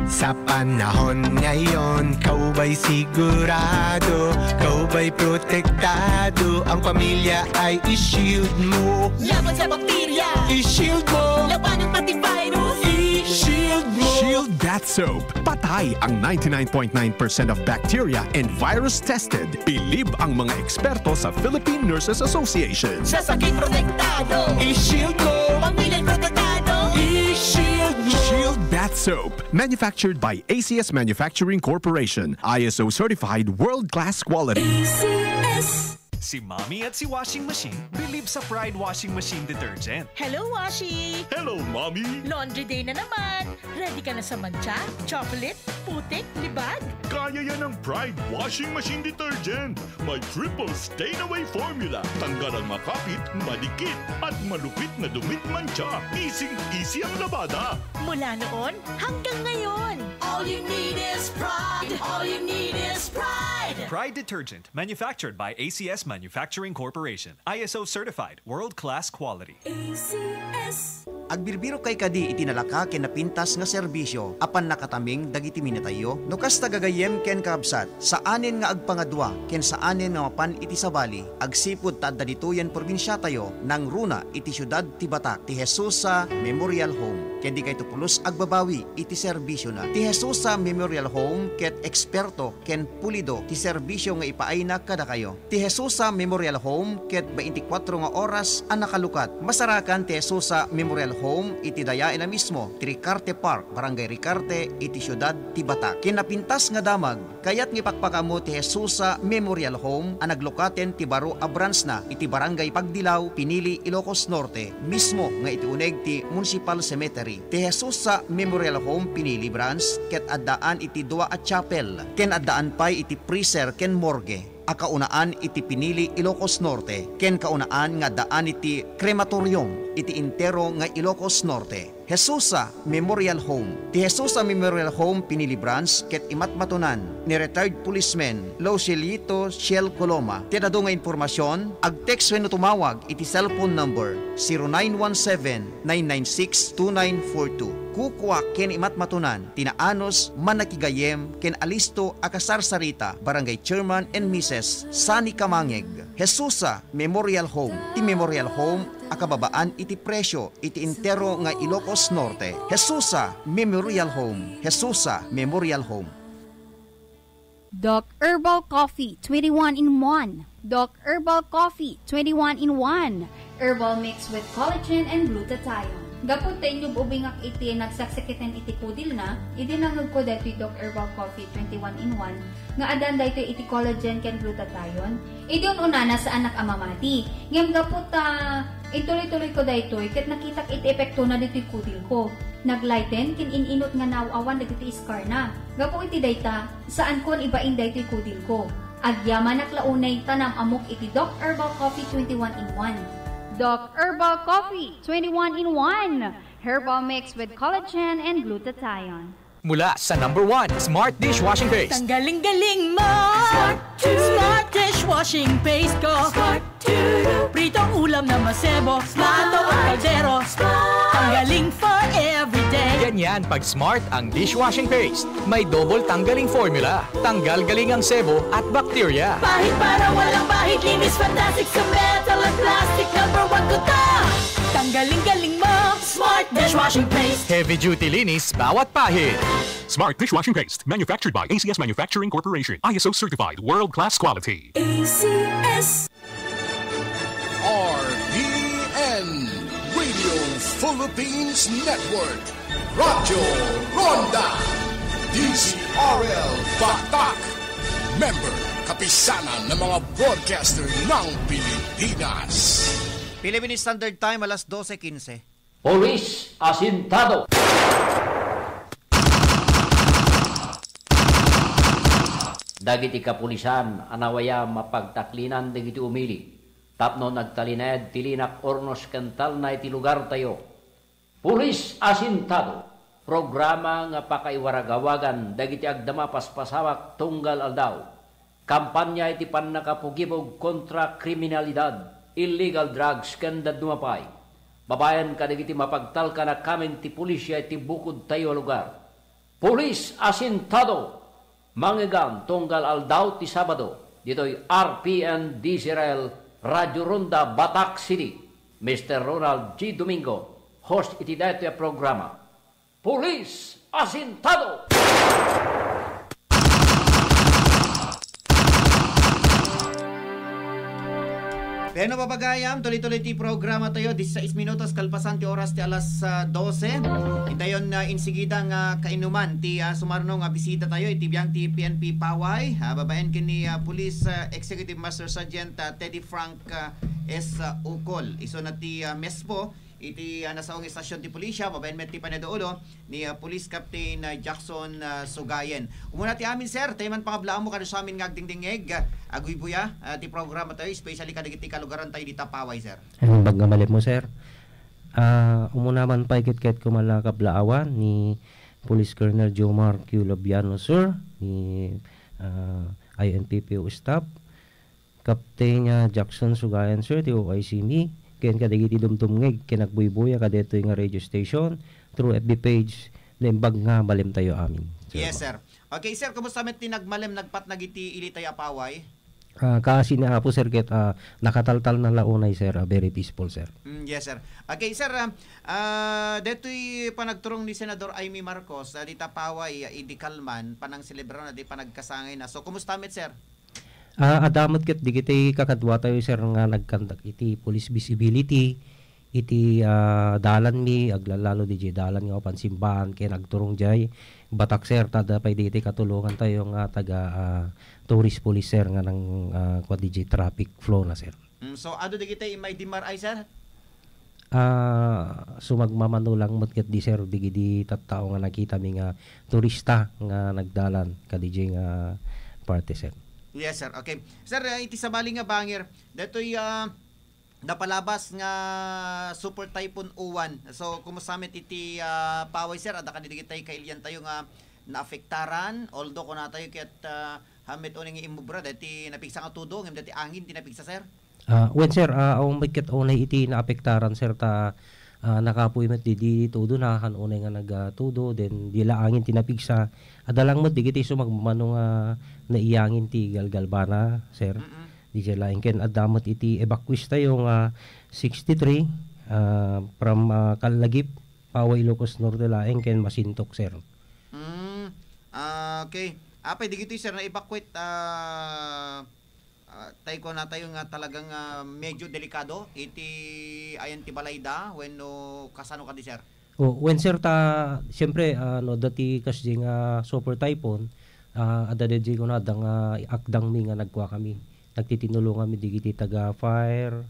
Sa panahon ngayon, kaubay sigurado, kaubay protektado, ang pamilya ay i-shield mo. Laban sa bakterya, i-shield mo. Labanan pati virus, i-shield mo. Shield Bath Soap. Patay ang ninety-nine point nine percent of bacteria and virus tested. Bilib ang mga eksperto sa Philippine Nurses Association. Sa sakit protektado, i-shield mo. Pamilya protektado, i-shield mo. Shield Bath Soap. Manufactured by A C S Manufacturing Corporation. I S O certified world-class quality. A C S. Si Mommy at si Washing Machine bilib sa Pride Washing Machine Detergent. Hello, Washi! Hello, Mommy! Laundry day na naman! Ready ka na sa mantsa, chocolate, putik, libag? Kaya yan ng Pride Washing Machine Detergent. May triple stain away formula. Tanggal ang makapit, madikit, at malupit na dumit mantsa. Easy-easy ang labada. Mula noon hanggang ngayon. All you need is Pride. All you need is Pride. Pride Detergent, manufactured by A C S Manufacturing Corporation. I S O certified, world-class quality. A C S. Agbirbirok kay kadi iti nalaka ken napintas nga serbisyo a pannakatameng dagiti minatayyo? No kasta, gagayyem ken kakabsat, saanen nga agpangadua ken saanen nga mapan iti sabali, agsipud ta adda ditoyen probinsiatayo, nangruna iti siudad ti Batac, ti Jesusa Memorial Home. Ket dikayto pulos agbabawi iti serbisyona. Ti Jesusa Memorial Home ket eksperto ken pulido ti serbisyo nga ipaayna kadakayo. Ti Jesusa Memorial Home ket baintikwatro nga oras a nakalukat. Masarakan ti Jesusa Memorial Home iti dayaenna mismo, ti Ricarte Park, Barangay Ricarte, iti siudad ti Batac. Ken napintas nga damag, kayat nga ipakpakaammo ti Jesusa Memorial Home a naglukaten ti baro a branch na iti Barangay Pagdilaw, Pinili, Ilocos Norte, mismo nga iti uneg ti Municipal Cemetery. Ti Jesusa Memorial Home Pinili Branch ket addaan iti dua a chapel ken addaan pay iti freezer ken morgue a kaunaan iti Pinili, Ilocos Norte, ken kaunaan nga addaan iti crematorium iti entero nga Ilocos Norte. Jesusa Memorial Home. Ti Jesusa Memorial Home Pinili Branch ket imatmatunan ni retired policeman Locilito Shell Coloma. Ti adu nga impormasion, ag-text wenno tumawag iti cellphone number zero nine one seven, nine nine six, two nine four two. Kukua ken imatmatunan ti naanus, mannakigayem ken alisto a kasarsarita, Barangay Chairman and Missus Sunny Kamangeg. Jesusa Memorial Home, ti Memorial Home a kababaan iti presyo iti entero nga Ilocos Norte. Jesusa Memorial Home, Jesusa Memorial Home. Doc Herbal Coffee, twenty-one in one. Doc Herbal Coffee, twenty-one in one. Herbal mix with collagen and glutathione. Gapu ta inyub-ubingak iti nagsaksakiten iti kudilna, idi nangngegko daytoy Doc Herbal Coffee twenty-one in one nga addaan daytoy iti collagen ken glutathione. Idi un-unana, saannak a mamati. Ngem gapu ta intuloy-tuloyko daytoy ket nakitak iti epektona ditoy kudilko. Naglighten ken in-inut nga naaw-awan dagiti scarna. Gapu iti dayta, saankon ibain daytoy kudilko. Agyamanak la unay ta naam-ammok iti Doc Herbal Coffee twenty-one in one. Doc Herbal Coffee twenty-one in one. Herbal mix with collagen and glutathione. Mula sa number one, Smart Dishwashing Paste. Tanggaling-galing mo! Smart dishwashing paste ko. Pritong ulam na masebo, plato o kaldero. Tanggaling for everyday. Ganyan pag Smart ang dishwashing paste. May double tanggaling formula. Tanggal galing ang sebo at bacteria. Pahid para walang bahid, linis fantastic sa metal at plastic. Number one ko to. Tanggaling-galing mo, Smart dishwashing paste. Heavy duty linis bawat pahid. Smart dishwashing paste, manufactured by A C S Manufacturing Corporation. I S O certified, world class quality. A C S. R P N, Radio Philippines Network, Radyo Ronda, D Z R L Batak, member, Kapisanan ng mga Broadcaster ng Pilipinas. Philippine Standard Time, alas dose quince. Pulis asintado. Dagiti kapulisan a nawayam a pagtaklinan dagiti umili tapno nagtalinaed ti linak urnos ken talna iti lugartayo. Pulis asintado, programa nga pakaiwaragawagan dagiti agdama paspasamak tunggal aldaw. Kampanya iti pannakapugibog kontra kriminalidad, illegal drugs, ken dadduma pay, babaen kadagiti mapagtalkan a kameng ti pulisia iti bukodtayo a lugar. Pulis asintado, mangegan tunggal aldaw ti Sabado, ditoy R P N D Z R L, Radio Ronda, Batak City. Mister Ronald G. Domingo, host iti daytoy a programa. Pulis asintado! Wen, babagayam, tuloy-tuloy ti programa tayo, disisais minutos kalpasan ti oras ti alas, ah, dose. Intayon, ah, insigida nga kainuman ti, ah, sumarno nga bisita tayo iti biang ti P N P Paway, ah, babaen ken ni, ah, Police, ah, Executive Master Sergeant, ah, Teddy Frank, ah, S. Ukol. Isu na ti, ah, mespo iti, ah, nasaong istasyon ti pulisya, babaen met ti panagduulo ni, ah, Police Captain, ah, Jackson, ah, Sugayen. Umuna ti amin, sir, tayo man pangablaanmo kadagiti amin nga agdingdingngeg, ah, agbuybuya, ah, ti programa tayo, especially kadagiti kalugaran tayo dita Paway, sir. Ay, bagga malepmo, sir. Ah, umuna man pay ket, ket kumala kablaawan ni Police Colonel Jomar Q. Labiano, sir, ni, ah, I N P P O staff, Captain, ah, Jackson Sugayan, sir, ti O I C mi, ken kadagiti dumdumngeg ken agbuybuya kadaytoy nga radio station through F B page, naimbag nga maleptayo amin, sir. Yes, sir. Okay, sir, kumusta met ti nagmalem, nagpatnag iti ili tayo a Paway? Ah, kaasi ni Apo, sir, ket, ah, nakataltalna la unay, sir, ah, very peaceful, sir. Mm, yes, sir. Okay, sir, ah, ah, detoy panagturong ni Senador Imee Marcos, ah, dita Paway, ah, idi kalman, panangselebrar na ti panagkasangayna. So, kumusta met, sir? Ah, adda met ket dagiti kakaduatayo, sir, nga nagkandak iti police visibility iti, ah, dalanmi, aglalalo didiay dalan nga mapan simbahan ken agturong diay Batak, sir, ta adda pay dagiti katulongantayo nga taga, ah, tourist police, sir, nga nang, ah, kua didiay traffic flow na, sir. Mm, so, adu dagiti immay dimmaray, sir? Ah, sumagmamano lang met ket di, sir, dagidi tattao nga nakitami nga turista nga nagdalan kadidiay nga parte, sir. Yes, sir. Okay. Sir, ah, iti sabali nga bangir, detoy, ah, napalabas nga Super Typhoon Uwan. So, kumusta met iti, ah, Paway, sir? Adda kadi dagiti kailiantayo nga naapektaran? Although, kunatayo ket, ah, haan met unay nga immubra, deti napigsa nga tudo, ngem deti angin ti napigsa, sir? Ah, wen, sir, ah, awan met ket unay iti naapektaran, sir, ta, ah, nakapuy met didi tudo na, haan unay nga nagtudo, then di la angin ti napigsa. Adda lang met dagiti sumagmamano nga naiyangin ti galgalbana, sir. Mm-mm. Didiay laeng ken adda met iti evacuees tayo nga sixty-three, ah, from, ah, Callagip, Paway, Ilocos Norte laeng ken Masintok, sir. Mm, ah, okay. Apay, dagitoy, sir, na-evacuate, ah, ah, tay kunatayo nga talagang, ah, medyo delikado iti ayan ti balayda wenno kasano kadi, sir? Oh, wen, sir, ta, siyempre, ah, no, dati kas di nga super typhoon, ah, adda di kunada nga akdang mi nga nagkua kami. Nagtitinulong kami digiti taga fire,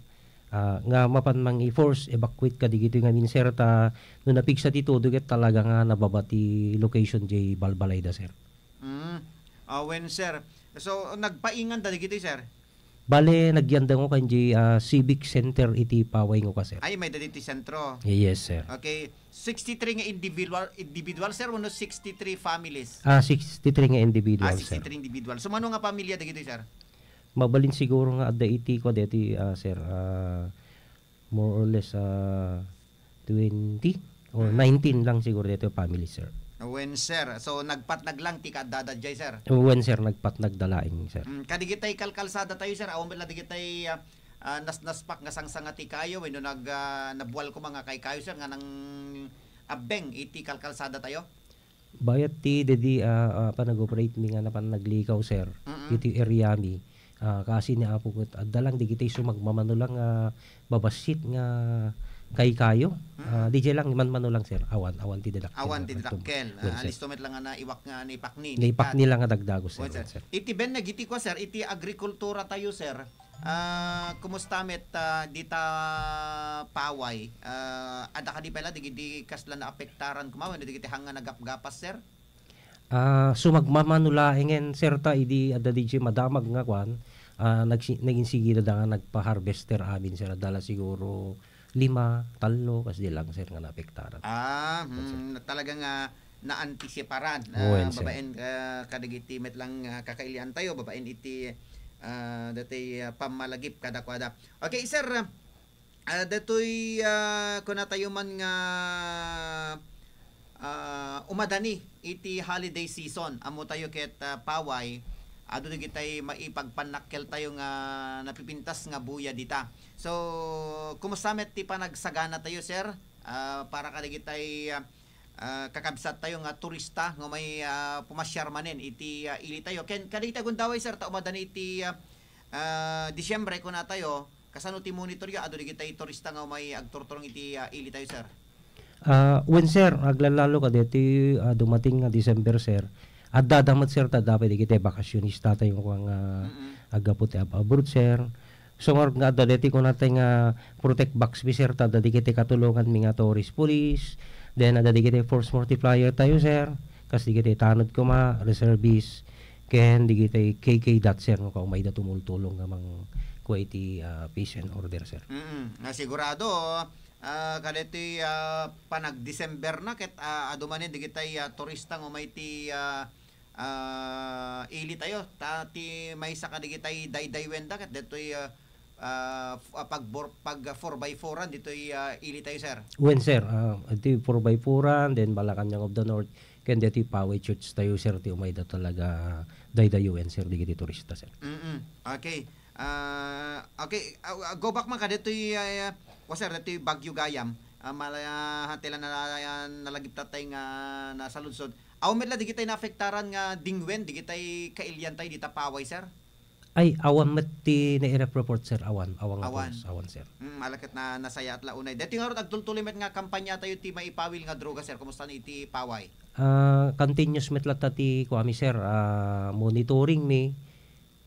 ah, nga mapan mang i-force evacuate ka digiti ngamin, sir, ta no napigsa ti todo ket talaga nga nababa ti location di balbalayda, sir. Mm. Ah, wen, sir. So, nagpaingan da dagitoy, sir? Bale, nagyandang ko kan di, ah, Civic Center iti Paway nga ka, sir. Ay, may dagiti sentro. Yes, sir. Okay. Sixty-three nga individual, individual, sir, wenno sixty-three families? Ah, sixty-three nga individual, Ah, sir. Sixty-three individual. So, mano nga pamilya dagitoy, sir? Mabalin siguro nga adda iti, kwa deti, ah, sir, ah, more or less, ah, twenty or Mm. nineteen lang siguro dito family, sir. Wen, sir. So, nagpatnag lang ti kaddada jay, sir? Wen, sir, nagpatnag da laeng, sir. Mm, kadigitay kalkalsada tayo, sir. Awan met la digitay, ah, ah, nasnaspak nga sangsanga ti kayo, wenno nag, ah, nabual koma nga kay kayo, sir, nga nang abbeng iti kalkalsada tayo? Bayat ti dedi, ah, ah, panag-operate mi nga napan naglikaw, sir. Mm-mm. Iti area mi. Ah, kasi ni Apo ket adda lang digiti sumagmamano lang nga babassit nga kaykayo. Mm-mm. Ah, di jay lang manmano lang, sir. Awan, awan ti deductible. Awan ti deductible. Wen, ah, sir. Alisto met lang nga naiwak nga naipakni. Naipakni lang nga dagdagos, sir. Wen, sir. Iti ben nagiti kwa, sir, iti agrikultura tayo, sir. Ah, kumusta met, ah, dita Paway? Ah, adda kadi pay la digidi kasla naapektaran koma wenno digiti hang nga nagapgapas, sir? Ah, sumagmamano laengen, sir, ta idi adda di madamag nga kuan, ah, nagsi-, naging sige da nga nagpa-harvester amin, sir. Adda la siguro lima, tallo, kas di lang, sir, nga naapektaran. Ah, Yes, sir. Hmm, talaga nga naantisiparan, ah, Wen, sir. Babaen, ah, kadagiti met lang, ah, kakailian tayo, babaen iti, ah, datay, ah, pammalagip kadakuada. Okay, sir, ah, datoy, ah, kuna tayo man nga, ah, umadani iti holiday season. Ammo tayo ket, ah, Paway, adu dagitay maipagpannakkel tayo nga napipintas nga buya dita. So, kumusta met ti panagsagana tayo, sir? Ah, para kadagitay, ah, ah, kakabsat tayo nga turista nga may, ah, pumasyar manen iti, ah, ili tayo. Ken kadagiti agundaway, sir, ta umadani iti, ah, ah, Disyembre, kuna tayo, kasano ti monitor yo? Adu digitay turista nga may agturturong iti, ah, ili tayo, sir? Ah, wen, sir, aglalalo kadeti, ah, dumating nga December, sir. Adda da met, sir, ta adda pay digitay bakasyonista tayo nga Mm-mm. aggapu ti ab-, abroad, sir. So, ngarud nga adda deti kunatay nga protect box mi, sir, ta adda dagiti katulongan mi nga tourist police, then adda dagiti force multiplier tayo, sir, kas dagiti tanod koma, reservist, ken dagiti K K dot, sir, no, kaumay da tumultulong nga mang-, kua iti, ah, peace and order, sir. Mm, nga sigurado, ah, kadeti, ah, panag-December na, ket, ah, adu manen dagiti, ah, turista nga umay ti, ah, ah, ili tayo, ta ti maysa kadagitay daydaywen da ket detoy, ah, ah, f-, ah, pagbor-, pag, ah, four by four-an ditoy, ah, ili tayo, sir. Wen, sir, ah, iti four by four-an, then Malacañang of the North, ken detoy Paway Church tayo, sir, ti umay da talaga daydayen, sir, digiti turista, sir. Mm-mm. Okay. Ah, okay, ah, ah, go back man kadetoy, ah, ah, wa, sir, detoy Bagyo Gayam. Ah, mala-, ah, tila na, ah, nalagip tatay nga nasaludsod. Awan met la digitay naapektaran nga dingwen, digitay kailian tayo dita Paway, sir? Ay, awan met ti nairep-report, sir. Awan, awan nga Awan. Polis. Awan, sir. Mm, ala ket na, nasayaat la unay. Deti ngarud agtultuloy met nga kampanya tayo ti maipawil nga droga, sir. Kumusta ni iti Paway? Ah, continuous met latta ti kuami, sir. Ah, monitoring mi.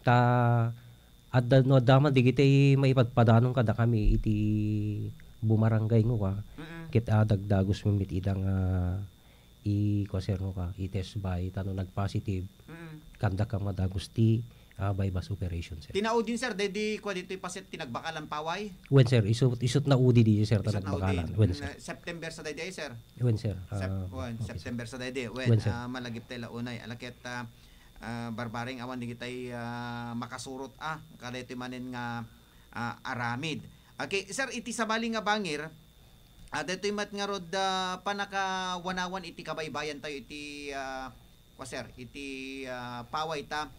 Ta adda, no adda man digitay maipadpadanon kadakami iti bumarangay nga kua, Mm-mm. ket, ah, dagdagus mi met ida nga i-, kua, sir, nga kua, i-test by, ta no nagpositive, Mm-mm. kanda ka madagus ti, ah, buy-bust operation, sir. Ti naudin, sir, daydi kua ditoy paset ti nagbakalan Paway? Wen, sir, isut, isut naudi di, sir, ta Isut naudi. Nagbakalan. Wen, sir. Mm, September sa daydi, sir? Wen, sir. Sep-, Ah, wen, okay, sir. September sa daydi. Wen, Wen, sir. Ah, malagip tayo la unay. Ala ket, ah, ah, barbareng awan digitay, ah, makasurot, ah, kadaytoy manen nga, ah, aramid. Okay, sir, iti sabali nga bangir, ah, daytoy met ngarud, ah, panakawanawan iti kabaybayan tayo iti, ah, kua, sir, iti, ah, Paway ta,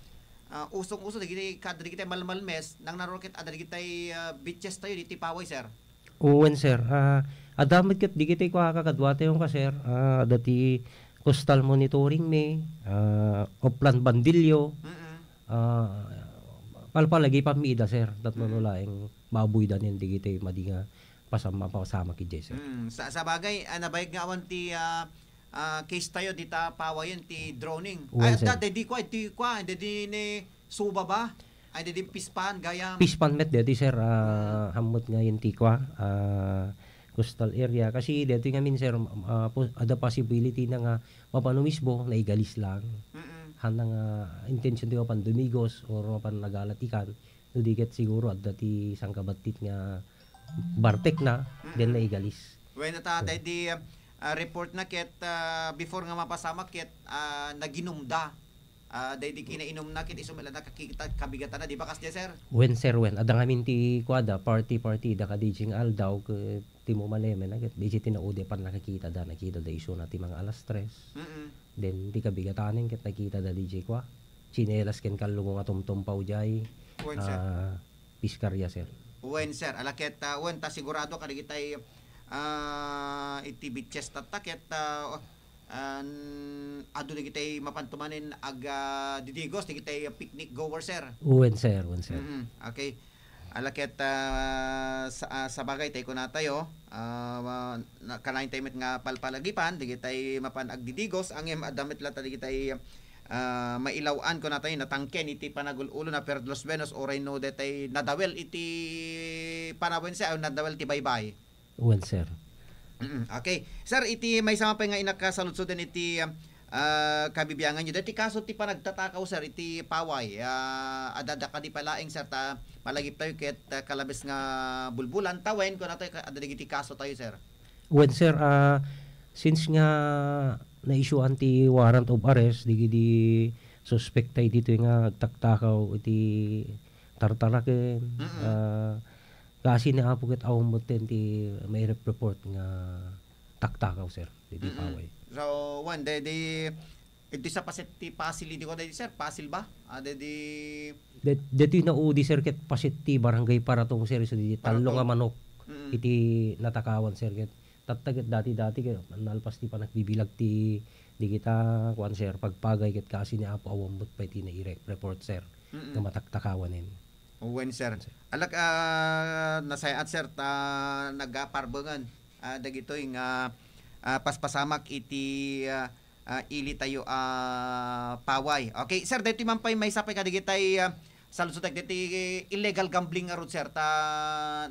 ah, usong-uso dagiti, kada dagiti malmalmes, nang naruket, adda dagitay, ah, beaches tayo diti Paway, sir. Wen, sir. Ah, adda met ket dagiti kua kakaduatayo nga, sir. Ah, adda ti coastal monitoring mi, ah, Oplan Bandillo. Mm-mm. Ah, palpalagi pa mi ida, sir. Tapno Mm-mm. laeng mabuy da nen dagiti madi nga pasam-, mapasamak idiay, sir. Mm, sa, sabagay, ah, nabayag nga awan ti, ah, ah, case tayo dita Pawayen ti droning. Wen, Ay, sir. Adda, dedi kwa, di kwa, dedi ni Suba ba? Ay, dedi Pispan, gayam. Pispan met deti, sir, ah, Mm. hamot nga yun ti kwa, ah, coastal area. Kasi deti ngamin, sir, ah, pos-, ada possibility na nga mapano mismo, naigalis lang. Mm-mm. Hana nga intention ti mapan dumigos or mapan nagalat ikan. No di ket siguro adda ti sangkabattit nga bartek na, then Mm-mm. naigalis. Wen, ta, So, daydi, ah, report na ket, ah, before nga mapasamak ket, ah, naginumda. Ah, daydi kinainumna ket isu met la nakakita kabigatana, di ba, kasdi, sir? Wen, sir, wen. Adda ngamin ti kuada, party, party, da kadi jing aldaw, ket ti mumalemen, ket di ti naudipan nakakita da, nakita da isu na ti mga alas tres. Mm-mm. Then, ti kabigatanen ket nakita da di jay kua, tsinelas ken kallugo nga tumtumpaw jay, Wen, sir. ah, piskarya, sir. Wen, sir. Ala ket, ah, wen, ta sigurado kadagitay, ah, iti beaches tatta ket, ah, an-, adu dagitay mapanto manen ag, ah, didigos dagitay picnic goer, sir. Wen, sir. Wen, sir. Mm-mm. Okay. Ala ket, ah, sa, ah, sabagay tay kunatayo, ah, ma-, na, kanayon tayo met nga palpalagipan, dagitay mapan agdidigos, ngem adda met latta dagitay, ah, mailaw-an kunatayo, natangken iti panagul-ulo na Perdos Buenos, uray no detay nadawel iti panawense, ah, nadawel ti baybay. Wen, sir. Mm, okay. Sir, iti maysa man pay nga inakasaludsod iti, ah, kabibiangan yo. Deti kaso ti panagtatakaw, sir, iti paway. Ah, adda, adda kadi pay laeng, sir, ta malagip tayo ket, ah, kalabes nga bulbulan. Ta wen, kunatayo, ka-, adda dagiti kaso tayo, sir. Wen, sir, ah, since nga na-issuean ti warrant of arrest, dagidi suspect tayo ditoy nga agtaktakaw iti tartaraken, Mm-mm. ah, Kasi ni Apo ket awan met ti mairep-report nga taktakaw, sir, ditoy Mm-mm. paway. So, wen, de, de, iti sa paset ti Pasil, idi ko, de, sir, Pasil ba? Ah, de, de, De, detoy naudi, sir, ket paset ti Barangay Paratong, sir, so di tallo Paratong. nga manok Mm-mm. iti natakawan, sir, ket tatta ket dati-dati ket nalpas ti panagbibilag ti, di kita, kuan, sir, pagpagay ket kasi ni Apo awan met pay ti nairep-report, sir, Mm-mm. nga mataktakawanen. Wen, sir. Sir. Alak, ah, nasayaat, sir, ta nagaparbengen, ah, dagitoy nga, ah, paspasamak iti, ah, ah, ili tayo, ah, paway. Okay, sir, daytoy man pay maysa pay kadagitay, ah, saludsodek dagitay illegal gambling ngarud, sir, ta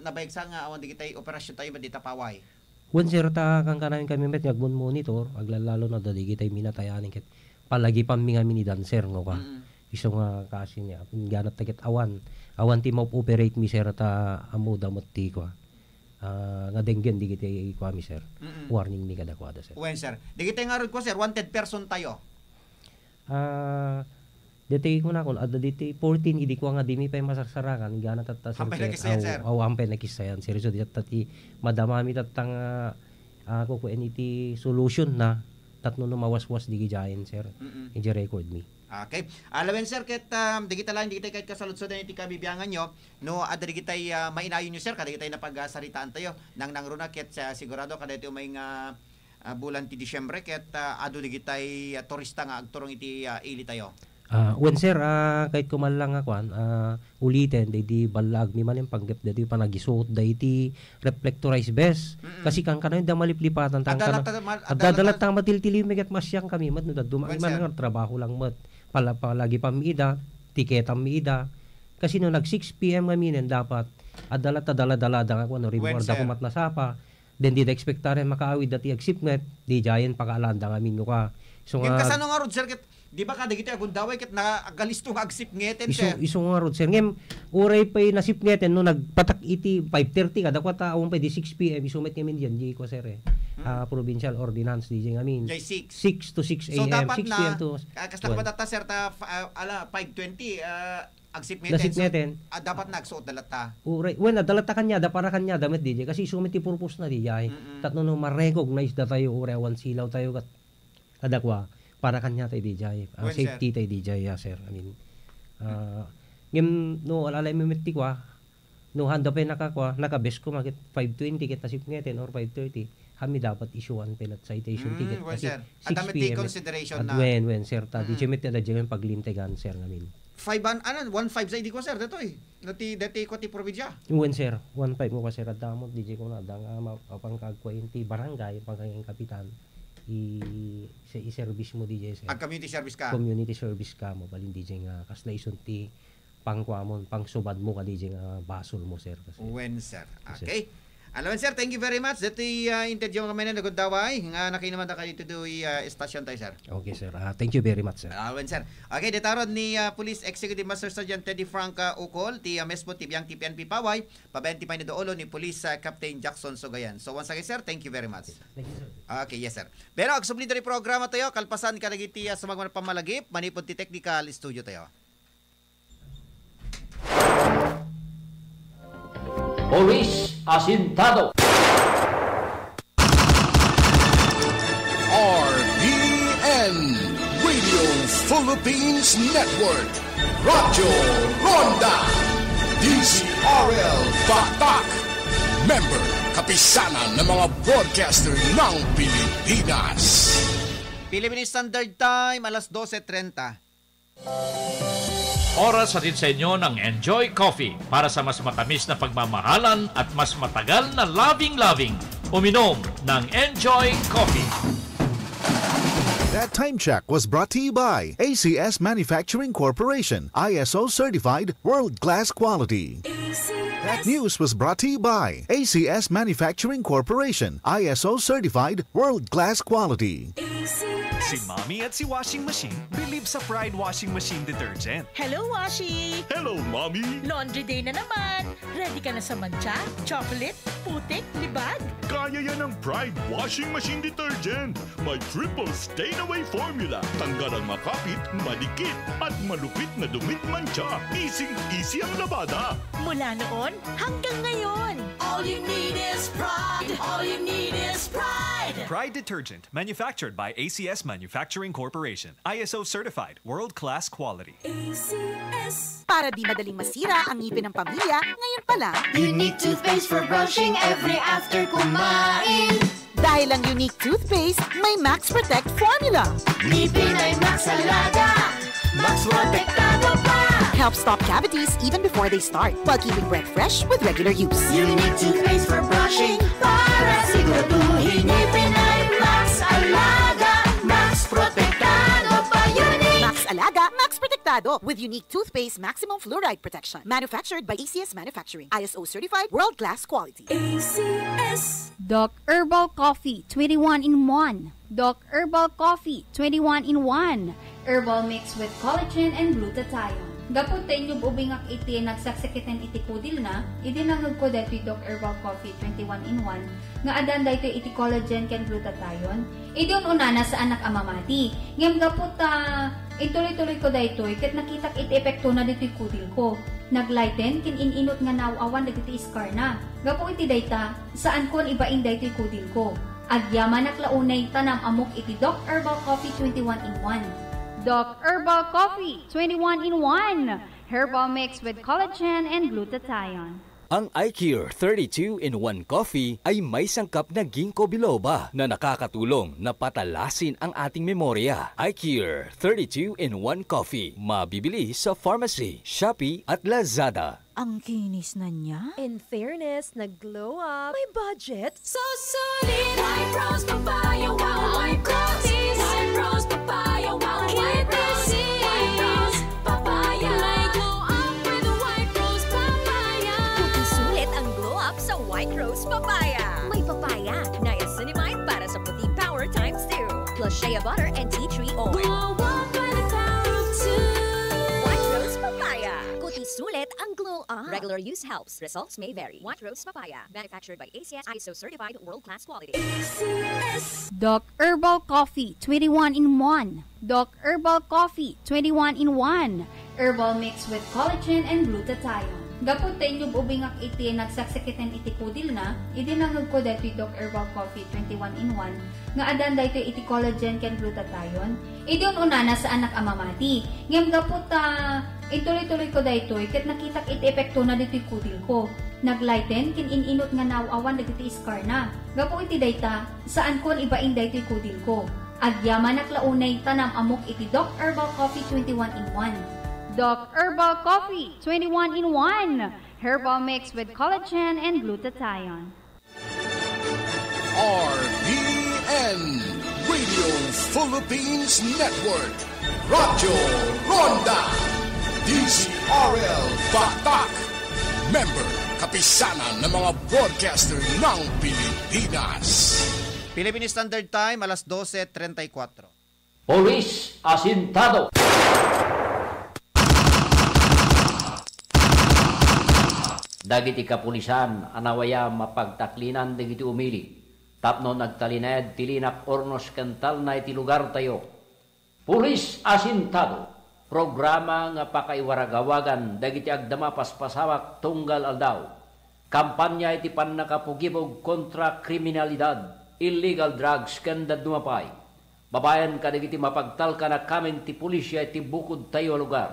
nabayagsa nga awan dagitay operasyon tayo met dita paway. Wen, sir, ta kankanayon kami met nga agmon-monitor, aglalalo na dagitay minatayanen ket palagipanmi ngamin idan, sir, nga kua. Mm. Isu nga kasi niya, ganat ta ket awan, awan ti ma-operate mi, sir, ta ammoda met ti kua. Ah, nga denggen dagiti kua mi, sir. Mm. Warning mi kadakuada, sir. Wen, sir. Dagitay ngarud kua, sir, wanted person tayo. Ah, deti kunakon, adda deti fourteen idi kua nga dimi pay masarsarakan, gana tatta, sir, Hampay sir. Nakisayan, Aw, sir. Aw, hampay nakisayan, sir. So, di tatta ti madamami tatta nga, ah, kukuen iti solution na, tapno no mawaswas di gijayen, sir. Mm-mm. Iti record mi. Okay. Alawen, sir, ket, um, dagita laeng, dagitay ket kasaludsodan iti kabibiangan nyo, no, adda dagitay, ah, mainayon nyo, sir, kadagitay napagsaritaan tayo. Nangnangruna ket, sa, sigurado, kadagitay umay nga ah, bulan ti Disiembre ket, ah, adu dagitay, ah, turista nga agturong iti, ah, ili tayo. Ah, wen, sir, ah, kayatko man lang nga kuan, ah, uliten, daydi ballaag mi manen panggep daydi panagisuot daydi reflectorized vest. Mm-mm. Kasi kankanayon da maliplipatan, ta Adda kankana-, latta mal-, adda adda latta latta matiltiliw mi ket masiang kami met no dadduma Wen, man sir. nga trabaho lang met. Pala-, palagipan mi ida, tiketan mi ida. Kasi no nag six P M kami nen dapat adda latta dala-dalada nga kuan, no, Wen, reward sir. Ako mat nasapa. Then, di da ekspektaren makaawid dati agsipnget, di jayen pakaalaanda ngamin no ka. So Ngem nga, kasano ngarud, sir, ket, di ba, kadagiti agundaway ket na-, agalisto nga agsipngeten, isu, sir? Isu ngarud, sir. Ngem, uray pay nasipngeten, no, nagpatak iti five thirty, kada kwata, awan pay di six P M, isu met ngamin diyan, di ko, sir, eh. Hmm. Ah, provincial ordinance, di ngamin. Jay six. Six to six A M, So, dapat six P M na, to ah, kas one. Nakabata ta, sir, ta, f-, ah, ala, five twenty, ah, Agsipngeten. Nasipngeten. So, ah, dapat nagsuot da latta. Uray, wen, adda latta kaniada, para kaniada met, D J. Kasi isu met ti purpose na, D J. Mm-mm. Tapno no ma-recognize datayo, uray awan silaw tayo, kat-, kadakua, para kaniatayo, D J. Ah, Wen, sir. Safety tayo, D J, ah, sir. I mean, ah, ngem, no, alalay mi met ti kua, no, handa pay nakakua, naka-vest ko, maket five twenty, ket nasipngeten, or five thirty, kami dapat issuean pay lat citation Mm, ticket. Wen, Kasi sir. Adda met ti six P M. Consideration na. Wen, wen, sir, ta, Mm-mm. Di met ti adda dyan paglintegan, sir, ngamin. five an-, ano, one five sa idi ko, sir, detoy. No ti, deti ko ti probinsya. Wen, sir. One five mo ka, sir. Adda mo, D J ko na, adda nga ma-, apan kagkuan ti barangay, apan kaging kapitan, i-, sa i-service mo, D J, sir. Ag community service ka? Community service ka, mabalin, D J, nga kasla isun ti pangkuamon, pangsubad mo ka, D J, nga basol mo, sir, kasi. Wen, sir. Yes, sir. Okay. Alawen, sir, thank you very much. Ditoy, ah, interview nga may nagundaway, nga nakinuman da kayo to'y, ah, estasyon tayo, sir. Okay, sir. Ah, thank you very much, sir. Alawen, sir. Okay, ditaron ni, ah, Police Executive Master Sergeant Teddy Frank, ah, Ukol, ti, ah, mesmo ti biang ti P N P Paway, pabaen ti pay ni Doolo ni Police, ah, Captain Jackson Sugayan. So, once again, sir, thank you very much. Thank you, sir. Okay, yes, sir. Pero, agsubli diri programa tayo, kalpasan kadagiti, ah, sumagmamano a pammalagip, manipud ti technical studio tayo. Police Asintado. R P N, Radio Philippines Network, Radyo Ronda, D Z R L Batak, member, Kapisanan ng mga Broadcaster ng Pilipinas. Philippine Standard Time, alas dose trenta. Oras hatid sa inyo ng Enjoy Coffee para sa mas matamis na pagmamahalan at mas matagal na loving-loving. Uminom ng Enjoy Coffee. That time check was brought to you by A C S Manufacturing Corporation, I S O certified, world-class quality. That news was brought to you by A C S Manufacturing Corporation, I S O certified, world-class quality. Si Mommy at si Washing Machine believe sa Pride Washing Machine Detergent. Hello, Washi! Hello, Mommy! Laundry day na naman! Ready ka na sa mantsa, chocolate, putik, libag? Kaya yan ng Pride Washing Machine Detergent. May triple stain away formula. Tanggal ang makapit, madikit, at malupit na dumit mantsa. Easy-easy ang labada. Mula noon hanggang ngayon. All you need is pride. All you need is pride. Pride detergent, manufactured by A C S Manufacturing Corporation. I S O certified, world-class quality. A C S. Para di madaling masira ang ngipin ng pamilya, ngayon pa lang. Unique toothpaste for brushing every after kumain. Dahil ang Unique Toothpaste may Max Protect Formula. Ngipin ay Max Alaga, Max Protektado pa. Help stop cavities even before they start, while keeping breath fresh with regular use. Unique toothpaste for brushing para siguraduhin ngipin ay Max Alaga, Max Protektado pa. Unique! Max Alaga, Max Protektado with Unique Toothpaste Maximum Fluoride Protection. Manufactured by A C S Manufacturing. I S O certified, world-class quality. A C S. Doc Herbal Coffee, twenty-one in one. Doc Herbal Coffee, twenty-one in one. Herbal mix with collagen and glutathione. Gapu ta inyub-ubingak iti nagsaksakiten iti kudilna, idi nangegko daytoy Doc Herbal Coffee, twenty-one in one, nga adan daytoy iti collagen ken glutathione. Idi un-unana, saanak a mamati. Ngem gapu ta intuloy-tuloyko daytoy, ket nakitak iti epektona ditoy kudilko. Nag-lighten ken in-inut nga naaw-awan dagiti scar na. Gapu iti dayta, saankon ibain daytoy kudilko. Agyamanak la unay ta naam-ammok iti Doc Herbal Coffee twenty-one in one. Doc Herbal Coffee twenty-one in one. Herbal mix with collagen and glutathione. Ang iCare thirty-two in one Coffee ay may sangkap na ginkgo biloba na nakakatulong na patalasin ang ating memorya. iCare thirty-two in one Coffee, mabibili sa pharmacy, Shopee at Lazada. Ang kinis na niya. In fairness, nag-glow up. May budget? So solid! White Rose Papaya, wow, White Rose! White Rose Papaya, wow, White Rose! White Rose Papaya. May glow up with White Rose Papaya. Puti sulit ang glow up sa White Rose Papaya. May papaya, niacinamide para sa puti power times two, plus shea butter and tea tree oil. Glow up by the power of two. White Rose Papaya. Puti sulit ang glow up. Regular use helps. Results may vary. White Rose Papaya. Manufactured by A C S, I S O certified, world-class quality. A C S. Doc Herbal Coffee, twenty-one in one. Doc Herbal Coffee, twenty-one in one. Herbal mix with collagen and glutathione. Gapu ta inyub-ubingak iti nagsaksakiten iti kudilna, idi nangegko daytoy Doc Herbal Coffee, twenty-one in one, nga adan daytoy iti collagen ken glutathione. Idi un-unana, saanak a mamati. Ngem gapu ta intuloy-tuloyko daytoy, ket nakitak iti epektona ditoy kudilko. Nag-lighten ken in-inut nga naaw-awan dagiti scar na. Gapu iti dayta, saankon ibain daytoy kudilko. Agyamanak la unay ta naam-ammok iti Doc Herbal Coffee twenty-one in one. Doc Herbal Coffee, twenty-one in one. Herbal mix with collagen and glutathione. R P N, Radio Philippines Network, Radyo Ronda, D Z R L Batak, member, kapisanan ng mga broadcaster ng Pilipinas. Philippine Standard Time, alas dose treinta y cuatro. Pulis asintado. Dagiti kapulisan a nawayam a pagtaklinan dagiti umili tapno nagtalinaed ti linak urnos ken talna iti lugartayo. Pulis asintado, programa nga pakaiwaragawagan dagiti agdama paspasamak tunggal aldaw. Kampanya iti pannakapugibog kontra kriminalidad, illegal drugs, ken dadduma pay. Babaen kadagiti mapagtalkan a kameng ti pulisia iti bukodtayo a lugar.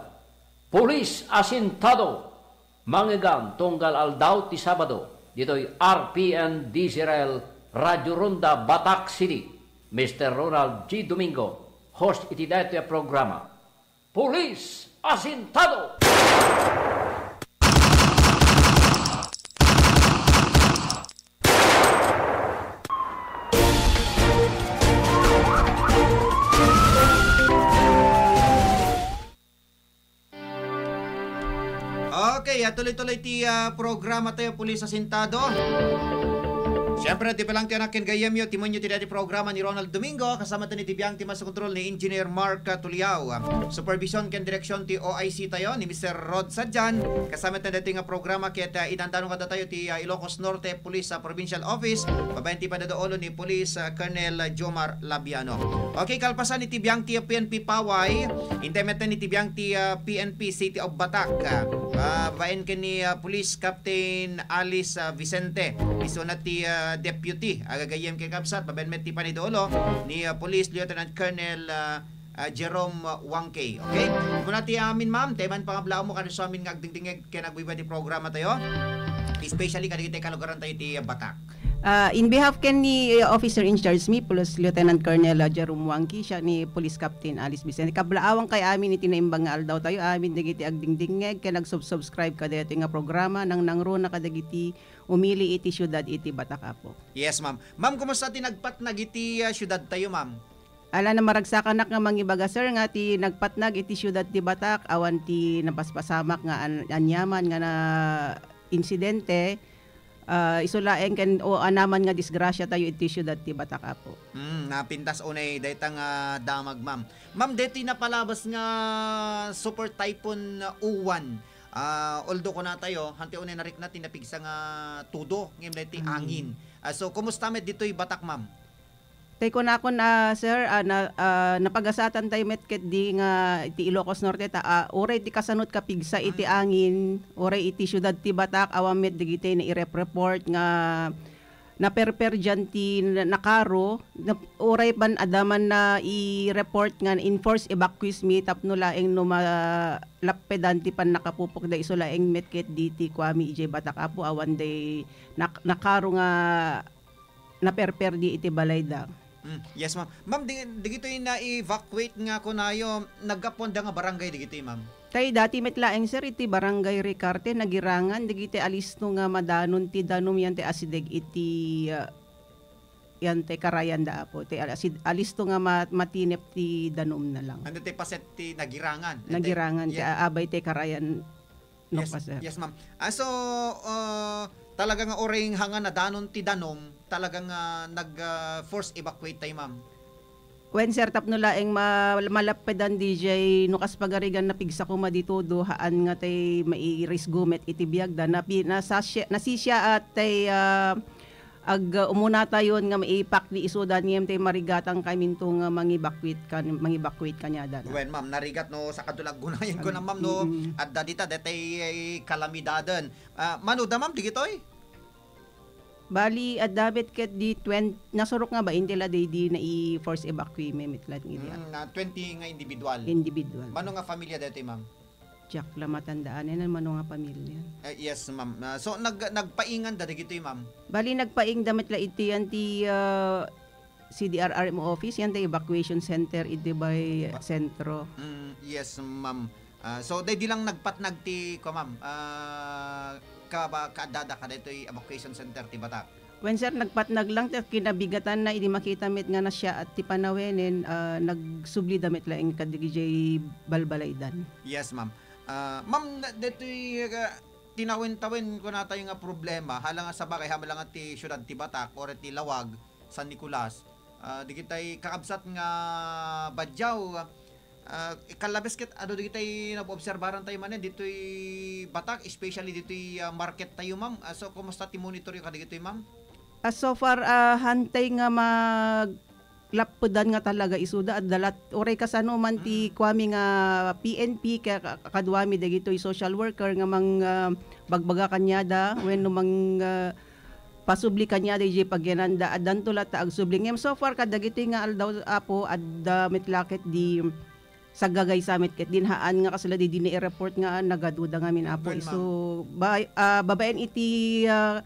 Pulis asintado! Mangegam tunggal aldaw ti Sabado, ditoy R P N D Z R L Radio Ronda, Batak City. Mister Ronald G. Domingo, host iti daytoy a programa. Pulis asintado! Okay, ah, tuloy-tuloy ti, ah, programa tayo, Pulis Asintado. Siyempre, ti palangtianak ken gayyemyo, timonyo ti daytoy programa ni Ronald Domingo, kasama tayo ni ti biang ti master control ni Engineer Mark, ah, Tuliao. Ah, supervision ken direksyon ti O I C tayo ni Mister Rod Sadjan, kasama tayo daytoy nga programa ket, ah, idandano kadatayo ti, ah, Ilocos Norte Police, ah, Provincial Office, babaen ti panaduolo ni Police, ah, Colonel Jomar Labiano. Okay, kalpasan iti biang ti P N P Paway, intay met iti biang ti, ah, P N P City of Batak, ah, babaen ken ni, ah, Police Captain Alice, ah, Vicente, isuna ti, ah, deputy, agagayyem ken kabsat, babaen met ti panaduolo ni, ah, Police Lieutenant Colonel, ah, ah, Jerome Wangkey. Okay? Kuna ti amin, ma'am, tay man pangablaawmo kadagiti amin nga agdingdingngeg ken agbibiag ti programa tayo, especially kadagiti kalugaran tayo ti Batak. Ah, in behalf ken ni, eh, Officer in Charge mi, Police Lieutenant Colonel, ah, Jerome Wangkey, siak ni Police Captain Alice Vicente. Kablaawan kay amin iti naimbag nga aldaw tayo, amin dagiti agdingdingngeg ken agsubsubscribe kadaytoy nga programa, nangnangruna kadagiti umili iti siudad iti Batak, Apo. Yes, ma'am. Ma'am, kumusta ti nagpatnag iti, ah, siudad tayo, ma'am? Ala, na maragsakanak nga mangibaga, sir, nga ti nagpatnag iti siudad ti Batak, awan ti napaspasamak nga an-, aniaman nga na insidente, ah, isu laeng ken o anaman nga disgrasya tayo iti siudad ti Batak, Apo. Hmm, napintas unay dayta nga damag, ma'am. Ma'am, deti napalabas nga Super Typhoon Uwan. Ah, although kuna tayo, hantay unay narikna ti napigsa nga tudo, ngem deti Mm. angin. Ah, so, kumusta met ditoy Batak, ma'am? Tay kunakon, ah, sir, ah, na, ah, napagasatan tayo met ketdi nga iti Ilocos Norte ta, ah, uray ti kasanot kapigsa iti Mm. angin, uray iti siudad ti Batak, awan met dagiti nairep-report nga naperper dian ti na-, nakaro, na-, uray ban adda man na i-report nga enforced evacuees mi tapno laeng no malappedan ti pannakapupokda isu laeng met ketdi ti kuami idiay Batak, Apo, awan day nak-, nakaro nga naperper di iti balayda. Mm, yes, ma'am. Ma'am, di-, digitoy na-evacuate nga kunayo, naggapuanda nga barangay digitoy, ma'am? Tay dati met laeng, sir, iti Barangay Ricarte, Nagirangan, digiti alisto nga madanon ti danom yan ti asideg iti, ah, yan ti karayanda, Apo. Ti al-, asid-, alisto nga ma-, matinep ti danom na lang. Ano ti paset ti Nagirangan? Nagirangan, ti Yan. aabay ti karayan. No, Yes, pa, sir. yes, ma'am. Ah, so, ah, talaga nga uray nga nadanon ti danom, talaga nga nag, ah, force evacuate tayo, ma'am. Wen, sir, tapno laeng ma-, malappedan D J, no kas pagarigan napigsa koma di todo, haan nga tay mairisgo met iti biagda. Napi-, nasasya-, nasisia at tay, ah, ag, ah, umuna tayon nga maipak di isudan ngem tay marigatan kayminto nga mangibakwit kan-, mangibakwit kaniada na. Wen, ma'am, narigat no, sa kadto la aggunayan ko Ano? na, ma'am, no, Mm. adda dita, detay kalamidaden. Ah, mano da, ma'am, digitoy? Bali, adda met ket di twen-, nasurok nga bain ti la daydi na i-force evacuee met laeng idi. Mm, na twenty nga individual. Individual. Mano nga familia daytoy, ma'am? Diak la matandaan, eh, mano nga pamilya. Eh, yes, ma'am. Ah, so, nag-, nagpaingan da dagitoy, ma'am? Bali, nagpaing da met la iti yan ti, ah, C D R R M office, yan ti evacuation center, iti bay Ba- sentro. Mm, yes, ma'am. Ah, so, daydi lang nagpatnag ti, kua, ma'am, ah, kaba-, kaaddada kadaytoy evacuation center ti Batak? Wen, sir, nagpatnag lang ta kinabigatanna idi makita met nga nasyaat ti panawenen, ah, nagsublida met laeng kadagijay balbalaydan. Yes, ma'am. Ah, ma'am, na-, daytoy, ah, tinawen-tawen kunatayo nga problema, hala nga sabagay, hala nga ti siudad ti Batak, or ti Lawag, San Nicolas, ah, digitay kakabsat nga badyaw, ah, ikallabes ket adu digitay naobserbaran tayo manen ditoy Batak, especially ditoy, ah, market tayo, ma'am. Ah, so, kumusta ti monitor yo kadagitoy, ma'am? Ah, so far, ah, hantay nga maglappedan nga talaga isuda, adda lat-, uray kasano man ti Mm. kuami nga P N P, kaya ka-, kaduami dagitoy social worker nga mang, ah, bagbaga kaniada, wenno mang, ah, pasubli kaniada idiay pagyananda, addanto latta agsubli. Ngem so far, kadagitoy nga aldaw, Apo, adda met la ketdi saggagaysa met ketdin, haan nga kasla daydi nai-report nga nagaduda ngamin, Apo. Wen, ma'am. So, ba-, ah, babaen iti, ah,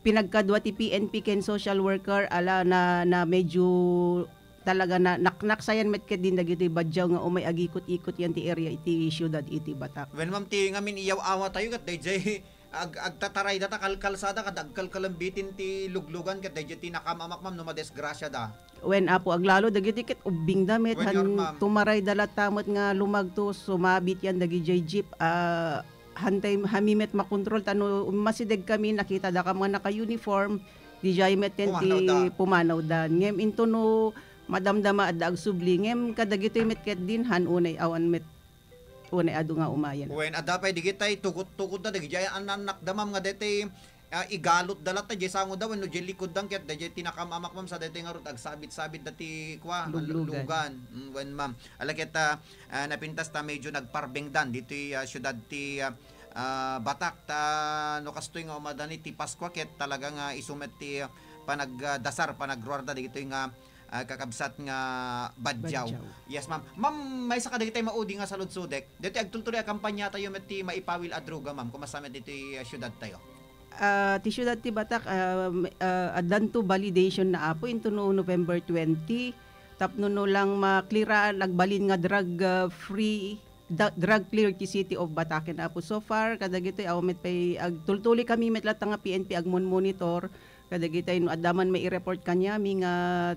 pinagkadua ti P N P ken social worker, ala na, na medyo talaga na naknaksayan met ketdin dagitoy badyaw nga umay agikot-ikot yan ti area iti siudad iti Batak. Wen, ma'am, ti ngamin iyaw-awa tayo ket dayjay ag-, agtataray data kalkalsada kad agkalkalambitin ti luglugan ket dayjay ti nakam-amak, ma'am, no madisgrasya da. Wen, Apo, aglalo dagiti ket ubbing da met, Wen, han Your Ma'am. Tumaray da latta met nga lumagto, sumabit yan dagijay jeep, ah, hantay, hami met makontrol, ta no masideg kami, nakita da kam nga naka-uniform, dijay met yan ti Pumanaw da. Pumanaw da. Ngem into no madamdama adda agsubli, ngem kadagitoy met ketdin, han unay awan met unay adu nga umayen. Wen, adda pay digitay tugot-tugot da, dagiti ay annakda, ma'am, nga deti, ah, igalot da latta, jay sango da, wenno jay likud da, ket dayjay ti nakam-amak, ma'am, sa daytoy ngarud agsabit-sabit da ti, kua, Luglugan. Luglugan. Mm, wen, ma'am. Ala ket, ah, ah, napintas ta medyo nagparbengdan ditoy, ah, siudad ti, ah, ah, Batak, ta no kastoy nga umadani ti Paskua, ket talaga nga isu met ti, ah, panagdasar, panagruarda ditoy nga ah, kakabsat nga badyaw. Badyaw. Yes, ma'am. Ma'am, maysa kadagiti maudi nga saludsodek. Ditoy agtultuloy a kampanya tayo met ti maipawil a droga, ma'am. Kumusta met ditoy, ah, siudad tayo? Ah, ti siudad ti Batak, ah, m-, ah, addanto validation na, Apo, into no November twenty. Tapno no lang makliraan, agbalin nga drug, ah, free da-, drug clear ti City of Bataken, Apo. So far, kadagitoy, awan met pay agtultuloy kami met latta nga P N P agmon-monitor. Kadagitoy no adda man maireport kaniami nga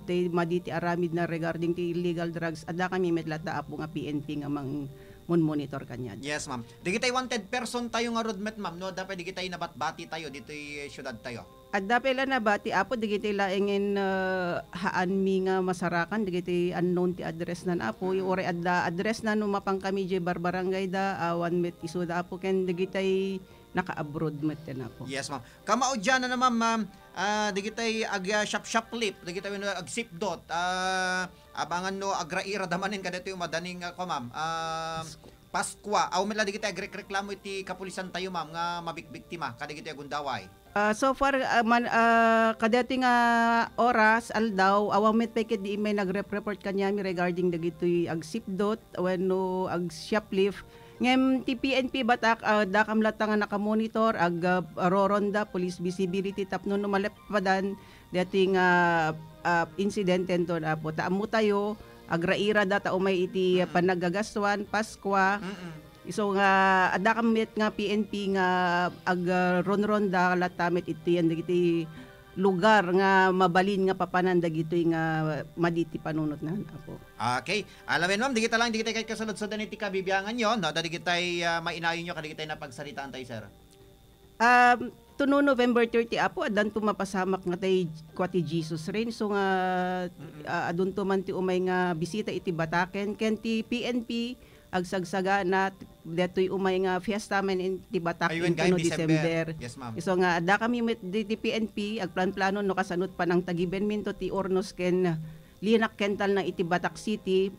ti madi ti aramidna regarding ti illegal drugs, adda kami met latta, Apo, nga P N P nga mang-, mon-monitor kaniada. Yes, ma'am. Dagitoy wanted person tayo ngarud met, ma'am, no? Adda pay dagitoy nabatbati tayo ditoy siudad tayo. Adda pay la nabati, Apo, dagitoy laengen, ah, haanmi nga masarakan, dagitoy unknown ti address nan, Apo. Mm. Uray adda address na no mapan kami diay barbarangay da, awan met isuda, Apo, ken dagitoy naka-abroad met ken, Apo. Yes, ma'am. Kamaudianan na, ma'am, ma'am, ah, dagitoy ag, ah, shop-, shoplift, dagitoy wenno agsipdot, ah, abangan no agraira da manen kadatoy madaning, ah, ko, ma'am, ah, Paskua. Paskua. Aw, met la dagitoy agrekreklamo iti kapulisan tayo, ma'am, nga mabikbiktima kadagitoy agundaway. Ah, so far, ah, man, ah, kadati nga oras, aldaw, awan met pay ket di may nagrep-report kaniami regarding dagitoy agsipdot wenno agshoplift. Ngem ti P N P Batak, ah, dakam latta nga nakamonitor, ag, ah, roronda, police visibility, tapno no maleppadan dati nga, ah, insidente ento, Apo. Ta ammo tayo, agraira data umay iti, mm, panaggagastuan, Paskua. Mm-mm. Isu nga, adda kami met nga P N P nga ag, ah, ronronda latta met iti yan dagiti lugar nga mabalin nga papanan dagitoy nga madi ti panunotnan, Apo. Okay. Ala wen, ma'am, dagita lang, dagita kay kasaludsod iti kabibianganyo, no? Dagitay, ah, mainayon nyo, kadagitay napagsaritaan tayo, sir. Um, to no November thirty, Apo, addanto mapasamak nga tay kua ti Jesus Reign. So nga, mm-mm, ah, adunto man ti umay nga bisita iti Bataken. Ken ti P N P, agsagsagana detoy umay nga fiesta man in ti Batak. Ay, wen, into no December. December. Yes, ma'am. Isu nga, adda kami met di, ti P N P, agplanplano no kasanot panangtagibenminto ti urnos ken linak ken talna iti Batak City,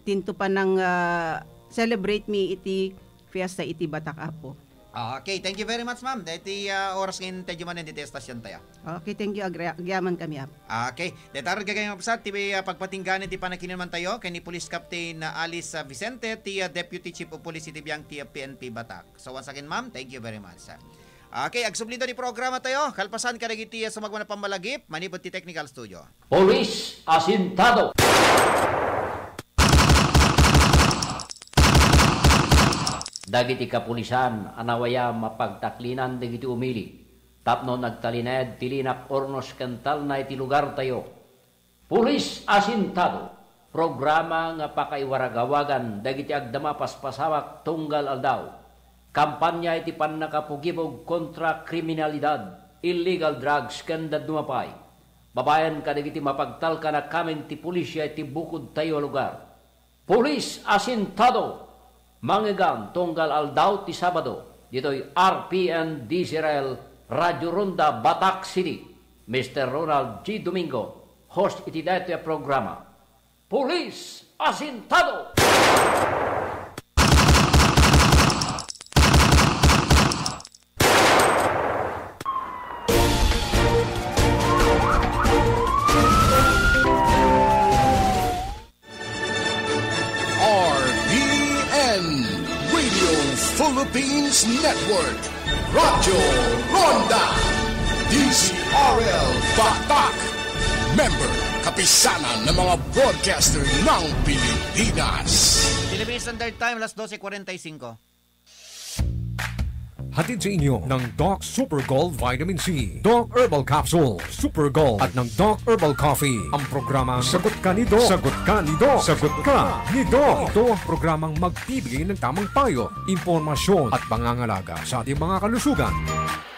tinto panang, ah, celebrate mi iti fiesta iti Batak, Apo. Okay, thank you very much, ma'am. Deti, ah, oras ngayon, tayo manen diti estasyon tayo. Okay, thank you. Agre-, agyaman kami, Apo. Okay. Deta rod gagayong upsat, ti, ah, pagpatingganan ti panakinuman tayo, kay ni Police Captain, ah, Alice, ah, Vicente, ti, ah, Deputy Chief of Police iti biang ti, ah, P N P Batak. So once again, ma'am, thank you very much, sir. Okay, agsubli ti programa tayo, kalpasan kadagiti, ah, sumagmamano a pammalagip, manipud ti technical studio. Police Asintado. Dagiti kapulisan a nawayam a pagtaklinan dagiti umili tapno nagtalinaed ti linak urnos ken talna iti lugartayo. Pulis Asintado, programa nga pakaiwaragawagan dagiti agdama paspasawak tunggal aldaw. Kampanya iti pannakapugibog kontra kriminalidad, illegal drugs ken dadduma pay. Babaen kadagiti mapagtalkan a kameng ti pulisya iti bukodtayo a lugar. Pulis Asintado, mangegam tunggal aldaw ti Sabado, ditoy R P N D Z R L, Radyo Ronda, Batac City. Mister Ronald G Domingo, host iti daytoy a programa. Pulis Asintado! R P N, Radio Philippines Network, Radyo Ronda, D Z R L Batac. Member, Kapisanan ng mga Broadcaster ng Pilipinas. Philippine Standard Time, alas dose cuarenta y cinco. Hatid sa inyo ng Doc Super Gold Vitamin C, Doc Herbal Capsule, Super Gold, at ng Doc Herbal Coffee. Ang programang Sagot Ka ni Doc. Sagot Ka ni Doc. Sagot Ka ni Doc. Ito ang programang magbibigay ng tamang payo, impormasyon, at pangangalaga sa ating mga kalusugan.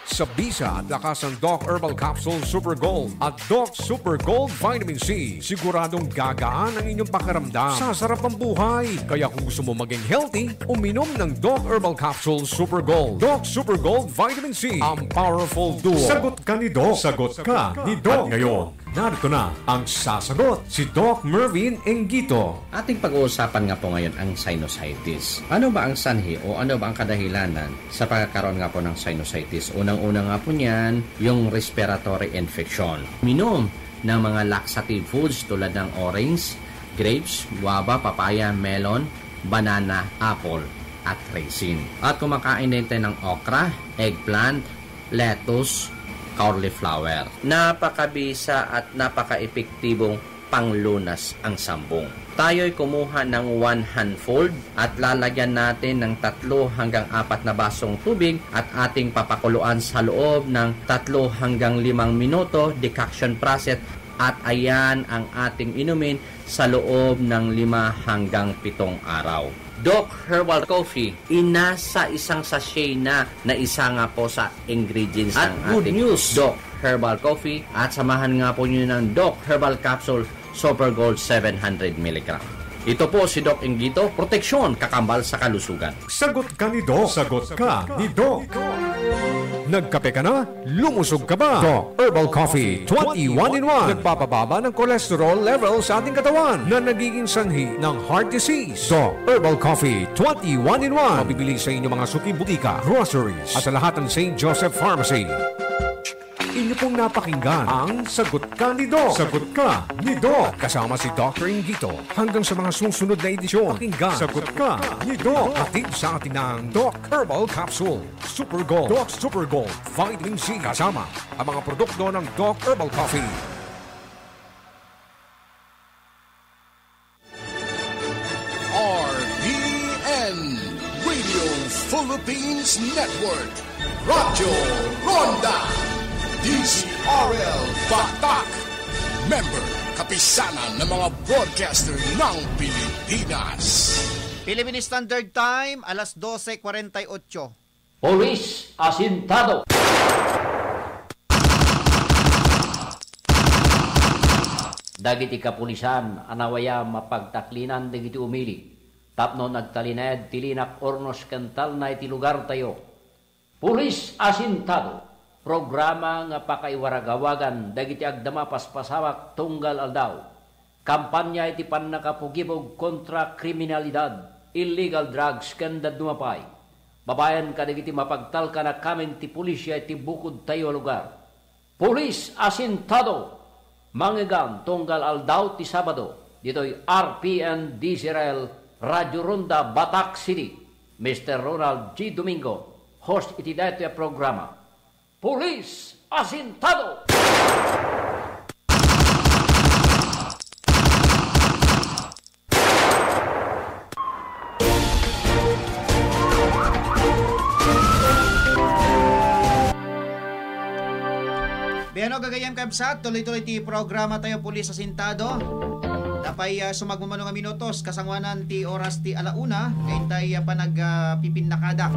Sa bisa at lakas ng Doc Herbal Capsule Super Gold at Doc Super Gold Vitamin C, siguradong gagaan ang inyong pakiramdam. Sasarap ang buhay. Kaya kung gusto mo maging healthy, uminom ng Doc Herbal Capsule Super Gold. Doc Super Gold Vitamin C, ang powerful duo. Sagot Ka ni Doc. Sagot Ka ni Doc. At ngayon, narito na ang sasagot, si Doc Mervin Engito. Ating pag-uusapan nga po ngayon ang sinusitis. Ano ba ang sanhi o ano ba ang kadahilanan sa pagkakaroon nga po ng sinusitis? Unang-una nga po niyan, yung respiratory infection. Minom ng mga laxative foods tulad ng orange, grapes, guava, papaya, melon, banana, apple, at raisin. At kumakain din tayo ng okra, eggplant, lettuce, cauliflower. Napakabisa at napakaepektibong panglunas ang sambong. Tayo'y kumuha ng one handful at lalagyan natin ng tatlo hanggang apat na basong tubig at ating papakuluan sa loob ng tatlo hanggang limang minuto, decoction process, at ayan ang ating inumin sa loob ng lima hanggang pitong araw. Doc Herbal Coffee, inasa isang sachet na na isa nga po sa ingredients at ng good ating news. Doc Herbal Coffee at samahan nga po niyo ng Doc Herbal Capsule Super Gold seven hundred milligram. Ito po si Doc Ingito, proteksyon, kakambal sa kalusugan. Sagot Ka ni Doc. Sagot Ka ni Doc. Nagkape ka na? Lumusog ka ba? Doc Herbal Coffee twenty one in one. Nagpapababa ng cholesterol level sa ating katawan na nagiging sanhi ng heart disease. Doc Herbal Coffee twenty one in one. Mabibili sa inyong mga suki butika, groceries, at sa lahat ng Saint Joseph Pharmacy. Inyo pong napakinggan ang Sagot Ka ni Doc. Sagot Ka ni Doc. Kasama si Doctor Ingito. Hanggang sa mga susunod na edisyon, pakinggan Sagot Ka ni Doc. Hatid sa atin ng Doc Herbal Capsule, Super Gold, Doc Super Gold, Vitamin C, kasama ang mga produkto ng Doc Herbal Coffee. R P N, Radio Philippines Network, Radyo Ronda, D Z R L Batac. Member, Kapisanan ng mga Broadcaster ng Pilipinas. Philippine Standard Time, alas dose cuarenta y ocho. Pulis Asintado. Dagiti kapulisan a nawayam a pagtaklinan dagiti umili tapno nagtalinaed ti linak urnos ken talna iti lugartayo. Pulis Asintado, programa nga pakaiwaragawagan dagiti agdama paspasawak tunggal aldaw. Kampanya iti pannakapugibog kontra kriminalidad, illegal drugs, ken dadduma pay. Babaen kadagiti mapagtalkan a kameng ti pulisya iti bukodtayo a lugar. Pulis Asintado, mangegam tunggal aldaw ti Sabado, ditoy R P N D Z R L, Radyo Ronda, Batac City. Mister Ronald G Domingo, host iti daytoy a programa. Pulis Asintado! Gagayem kabsat, tuloy-tuloy ti programa tayo, Pulis Asintado. Napay, ah, sumagmamano nga minutos, kasanguanan ti oras ti ala una, kayntay, ah, panag, ah, pipinnakada.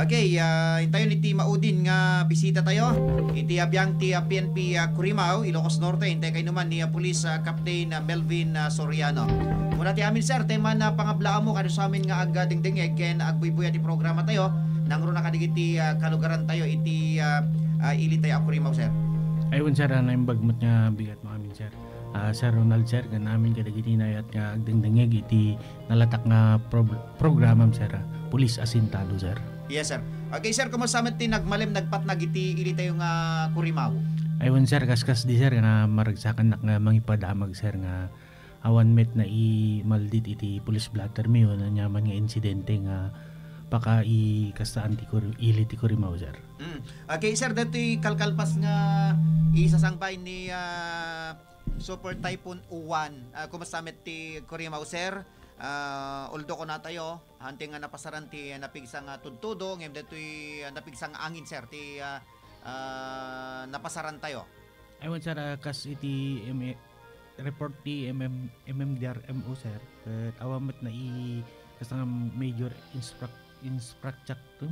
Okay, ah, intayon iti maudin nga bisita tayo. Iti abiang ti, ah, P N P, ah, Curimaw, Ilocos Norte, intay kaynuman ni, ah, Police, ah, Captain, ah, Melvin, ah, Soriano. Muna ti amin, sir, tay man, ah, pangablaam mo, kano sa amin nga agdengdengeg, ken agbuybuya ti programa tayo, nangruna kadigiti, ah, kalugaran tayo, iti, ah, ah, ili tayo a Curimaw, sir. Ay, wen, sir, ah, naimbag met nga bigat mo amin, sir. Ah, Sir Ronald, sir, ken amin kadagiti naayat nga agdengdengeg iti nalatak nga prob-, programam, sir, ah, Pulis Asintado, sir. Yes, sir. Okay, sir, kumusta met ti nagmalem, nagpatnag iti ili tayo nga Curimaw? Ay, wen, sir, kaskas di, sir, nga maragsakannak nga mangipadamag, sir, nga awan met naimaldit iti police blotter mi, wen, aniaman nga insidente nga pakaikastaan ti Curi-, ili ti Curimaw, sir. Mm. Okay, sir, datoy kalkalpas nga isasangbay ni, ah, Super Typhoon Uwan. Ah, kumusta met ti Curimaw, sir? Ah, although kunatayo, hanteng nga napasaran ti napigsa nga tudtudo, ngem datoy, ah, napigsa nga angin, sir, ti, ah, ah, napasaran tayo. Ay, wen, sir, ah, kas iti M-, report ti M M, M M D R M O, sir, ket awan met nai-, kas nga major inspra-, infrastructure,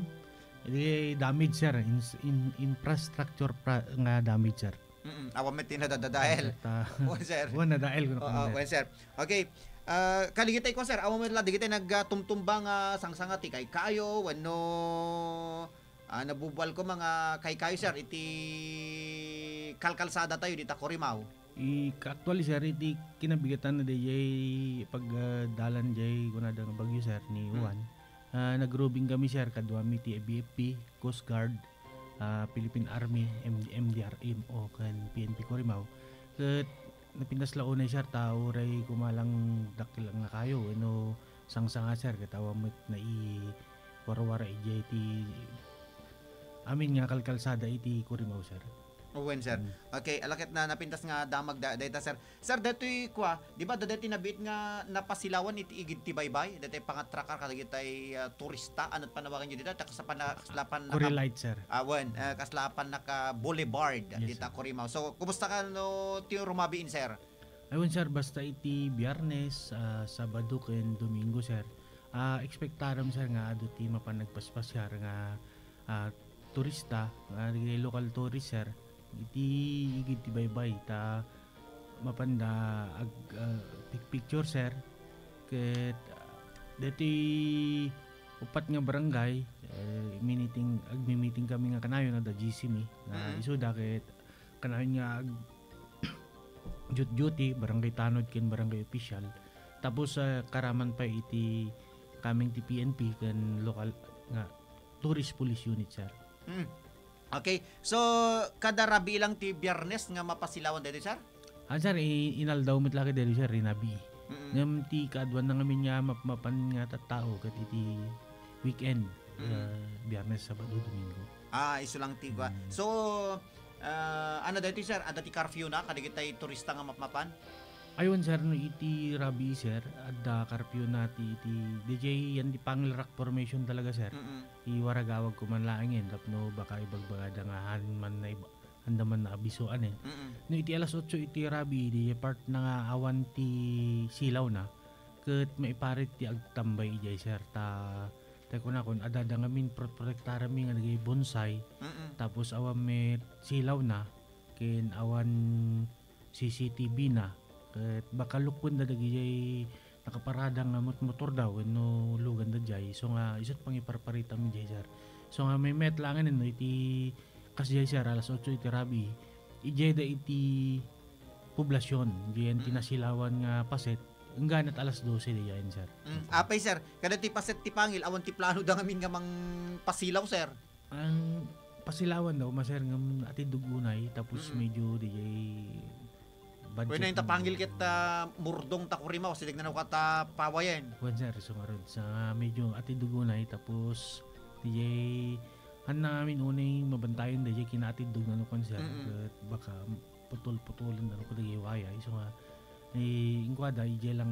iti damage, sir, ins-, in-, infrastructure pra-, nga damage, sir. Mm, awan met ti nadadadael. Ket, ah, wen, sir. Wen, nadael, kuno Oo, kami, sir. Wen, sir. Okay. Ah, kaligitay ko, sir, awan met la, digitay nagtumtumba nga sangsanga ti kaykayo, wenno, ah, nabubual ko mga kaykayo, sir, iti kalkalsada tayo, dita Curimaw. I-, actually, sir, iti kinabigatan na dayjay pag, ah, dalan jay kunada nga bagyo, sir, ni Hmm. Juan. Ah, nag-roving kami, sir, kadua mi ti B F P, Coast Guard, ah, Philippine Army, M-, M D R M O, ken P N P Curimaw. Ket napintas la unay, sir, ta uray kumalang dakkel nga kayo, wenno sangsanga, sir, ket awan met naiwarwara idiay ti amin nga kalkalsada iti Curimaw, sir. Wen, sir. Mm. Okay, ala ket na napintas nga damag da-, dayta, sir. Sir, daytoy kua, di ba, daytoy nabiit nga napasilawan iti igid ti baybay, daytoy pangatrakar kadagitay, ah, turista, ano't panawagan yo dita, ta kasla pan-, kasla pan-, Corelite, sir. Ah, wen, ah, kasla pannaka-boulevard Yes, dita sir. Curimaw. So, kumusta kano ti rumabiin, sir? Ay, wen, sir, basta iti Biyernes, ah, Sabado, ken Domingo, sir. Ah, expectaram, sir, nga adu ti mapan nagpaspasyar nga, ah, turista, nga dagiti local tourist, sir, iti igid ti baybay, ta mapanda ag-, ah, picpicture, sir. Ket, ah, deti uppat nga barangay, eh, miniting, agmi-meeting kami nga kanayon, adda G C mi, nga Mm. isuda ket kanayon nga ag-, duty-duty, barangay tanod ken barangay official. Tapos, ah, karaman pay iti coming ti P N P ken lokal nga tourist police unit, sir. Mm. Okay. So, kada rabii lang ti Biyernes nga mapasilawan daytoy, sir? Ah, sir, i-, inaldaw met la ket daytoy, sir, inabii. Mm. Ngem ti kaaduan na ngamin nga map-, mapan nga tattao ket iti weekend, Mm. ah, Biyernes, Sabado, Domingo. Ah, isu lang ti kua. Mm. So, ah, ano daytoy, sir? Adda ti curfew na kadagitay turista nga mapmapan? Ay, wen, sir, no iti rabii, sir, adda curfew na ti, ti, D J, yan ti Pangil Rock Formation talaga, sir. Mm-mm. Iwaragawag ko man laengen tapno baka ibagbagada nga han man na ib-, handa man na abisoan, eh. Mm-mm. No iti alas otso iti rabii, di part na nga awan ti silaw na, ket maiparit ti agtambay idiay, sir, ta, ta kunakon, adda ngamin pro-, protektaranmi nga dagiti bonsai, Mm-mm. tapos awan met silaw na, ken awan C C T V na, ket baka lukuen da dagijay nakaparada nga mot-, motor da wenno lugan da jay. So nga, isu't pangiparparitam jay, sir. So nga, may met langen no iti kas jay, sir, alas otso iti rabii, ijay da iti poblasion, diyan ti Mm. nasilawan nga paset, engganat alas dose diyan, sir. Mm, apay, sir, kada ti paset ti Pangil, awan ti plano da ngamin nga mangpasilaw, sir? Ang pasilawan daw, maser ngem atiddog unay, tapos Mm. medyo dijay budget Wen, inta pangil ket, ah, murdong ta Curimaw, sideg na no kata pawayen. Wen, sir, so ngarud, sa medyo atiddog unay, tapos dijay, han na ngamin unay mabantayan dijay kinaatiddog na no kan, sir, Mm-mm. ket baka putol-putolen da no kadagiti wayay. So nga, eh, inkuada, ijay lang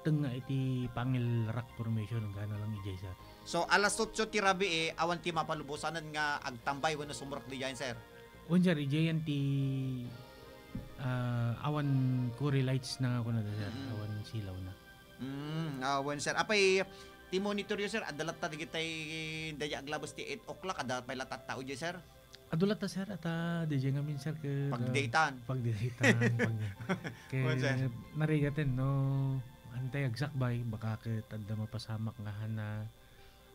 tengnga iti Pangil Rock Formation, enggana lang ijay, sir. So, alas otso ti rabii, awan ti mapalubosanen nga agtambay wenno sumrek diay, sir? Wen, sir, idiay ti, ah, awan Cory Lights na nga kunada, sir. Mm. Awan silawna. Mm, ah, wen, sir. Apay, ti monitor yo, sir, adda latta dagitay, daydi aglabes ti eight o'clock, adda pay latta tattao diay, sir? Adu latta, sir, at, ah, diay ngamin, sir, ke, Pagdaytan. Pagdaytan, pag-, ke, Wen, sir. Narigaten, no, antay agsakbay, baka ket adda mapasamak nga hana,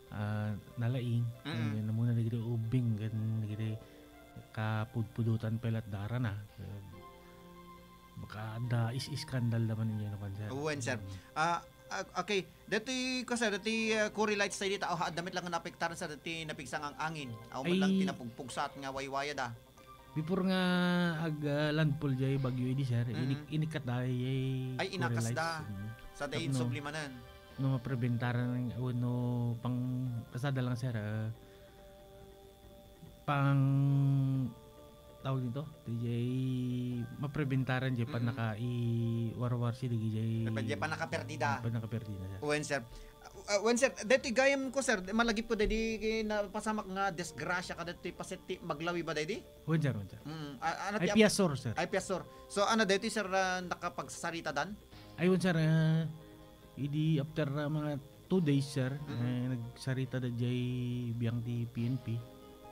ah, nalaing, Mm. eh, namuna dagiti ubbing, ken dagiti kapudpudotan pay lat darana. Eh, baka adda is-iskandal naman inyo, no, kan, sir? Wen, sir. Mm. Ah, ah, okay. Datoy, ko, sir, datoy, ah, Cory Lights tayo dita. Oh, adda met lang nga naapektaran, sir, datoy napigsa nga angin. Aw, man lang Ay. Ti napugpugsaat nga waywayada. Before nga ag, ah, landfall jay bagyo idi, sir, Mm. inik-, inikkat da jay Ay, Cory inakas Lights. Da. Mm. Sa dain Tapno, sublimanan. No, mapreventaran, wenno pang, kasada lang, sir, ah, pang, tawag dito? Jay mapreventaran jay Mm. Panaka i warwarsi dagijay Jay panakaperdida. Panakaperdida, sir. Wen, sir. Ah, wen, sir, daytoy gayam ko, sir, malagip ko daydi napasamak nga disgrasya kadaytoy paset ti maglawi ba daydi? Wen, sir, wen, sir. Mm, a-, ano Ay, ti ap-, Piasor, sir. Ay, Piasor. So, ano, daytoy, sir, ah, nakapagsasaritadan? Ay, wen, sir, ah, idi after, ah, mga two days, sir, Mhm. eh, nagsarita da jay biang ti P N P.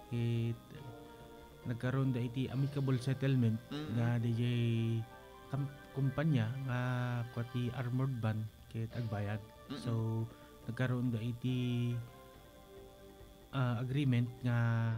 Ket, nagkaroon da iti amicable settlement Mhm. nga da jay kam-, kumpanya nga kua ti armored van ket agbayag. Mm-mm. So, nagkaroon da iti, ah, agreement nga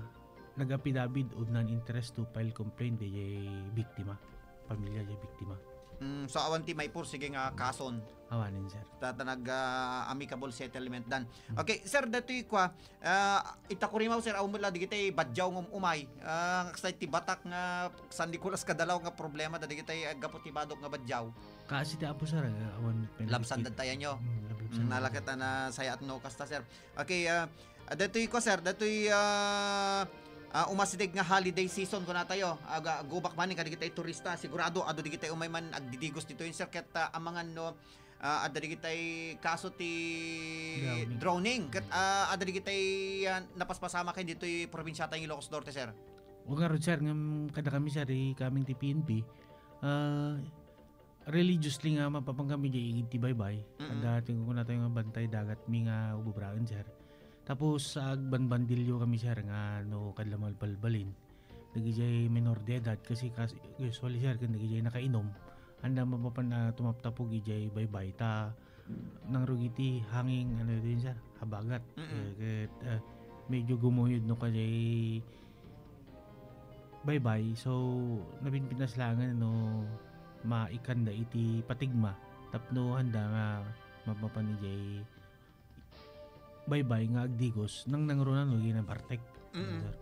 nag-affidavit of non-interest to file complaint dayjay biktima, pamilya dayjay biktima. Mm, so, awan ti maipursige nga kason? Awanen, sir. Ta, ta nag, ah, amicable settlement dan. Mm. Okay, sir, datoy kua, ah, ita Curimaw, sir, awan met la dagiti badjaw nga um-umay. Ah, kasla ti Batak nga San Nicolas Kadalaw nga problema, dagiti, ah, gapu ti badok nga badjaw. Kaasi ti Apo, sir, eh, awan met. Labsan datayan yo. Mm, lab-, labsan. Mm, nalaket a nasayaat no kasta, sir. Okay, ah, ah, datoy ko, sir, datoy, ah, ah, umasideg nga holiday season, kunatayo. Aga, gubak man kadagiti turista, sigurado, adu dagiti umay man agdidigos ditoy, sir, ket, ah, amangan no, ah, adda dagiti kaso ti Drowning. Drowning. Ket, ah, adda dagiti, ah, napaspasamak ditoy probinsiata nga Ilocos Norte, sir. O ngarud, sir, ngem kada kami, sir, i-, kaming ti P N P, ah, religiously nga mapapan kami jay igid ti baybay. Mm-mm. Adda ti kunatayo nga bantay dagatmi nga ububraen, sir. Tapos, agbanbandilyo kami, sir, nga no kadla malbalbalin. Dagijay minor de edad kasi kas-, usually, sir, ken dagijay nakainom. Anda mapapan a tumaptapog ijay baybay ta nangrugiti hangin, ano din, sir, habagat. Mm-mm. Eh, ket, eh, medyo gumuyod no kajay baybay. So, napinpinas langen no maikanda iti patigma tapno handa nga mapapan ijay baybay nga agdigos nang nangruna no ginabartek. Mm. Sir.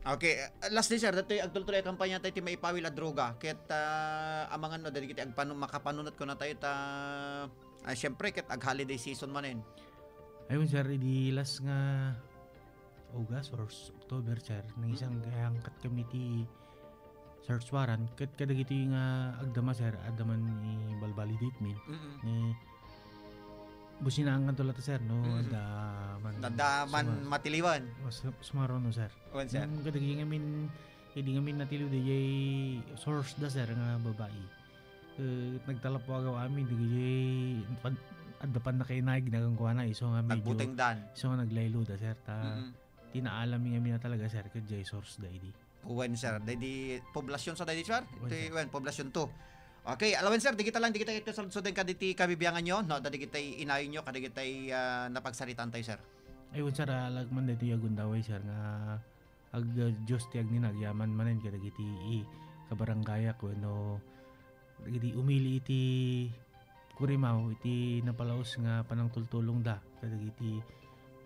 Okay, uh, lastly, sir, datoy agtultuloy a kampanya tayo ti maipawil a droga. Ket, ah, amangan no, dagiti agpanu-, makapanunot ko na tayo ta, ah, siyempre, ket ag-holiday season manen. Ayun, sir, idi last nga August or s-, October, sir, nang isang Mm. kayangkat kami ti search warrant, ket kadagiti nga agdama, sir, adda man ibalbalidate min. Mm-mm. Ni businaan nga tulata, sir, no? Mm-mm. Adda man Adda man suma-, matiliwan. Mas-, sumaruno, sir. Wen, sir. Nang kadagiti ngamin, idi ngamin natiliw, dijay source da, sir, nga babai. Eh, nagtalapwagaw amin, dijay pag-, adda pan nakainayag na kang kuana, iso nga medyo Nagbuteng dan. Iso nga naglaylo da, sir, ta Mm-mm. tinaalam mi ngamin na talaga, sir, ket dijay source da idi. Wen, sir. Daydi poblasyon sa daydi, sir? Wen, Iti, sir. Wen, poblasyon two. Okay, alawen, sir, dagita lang, dagita ket kasaludsoden kaditi kabibiangan yo, no? Dagita inayonyo, kadagita, ah, napagsaritaan tayo, sir. Ay, wen, sir, ah, lagman daytoy a gundaway, sir, nga ag-, ah, Dios ti agninag, yaman manen kadagiti i-, kabarangayak wenno dagiti umili iti Curimaw iti napalaos nga panangtultulongda kadagiti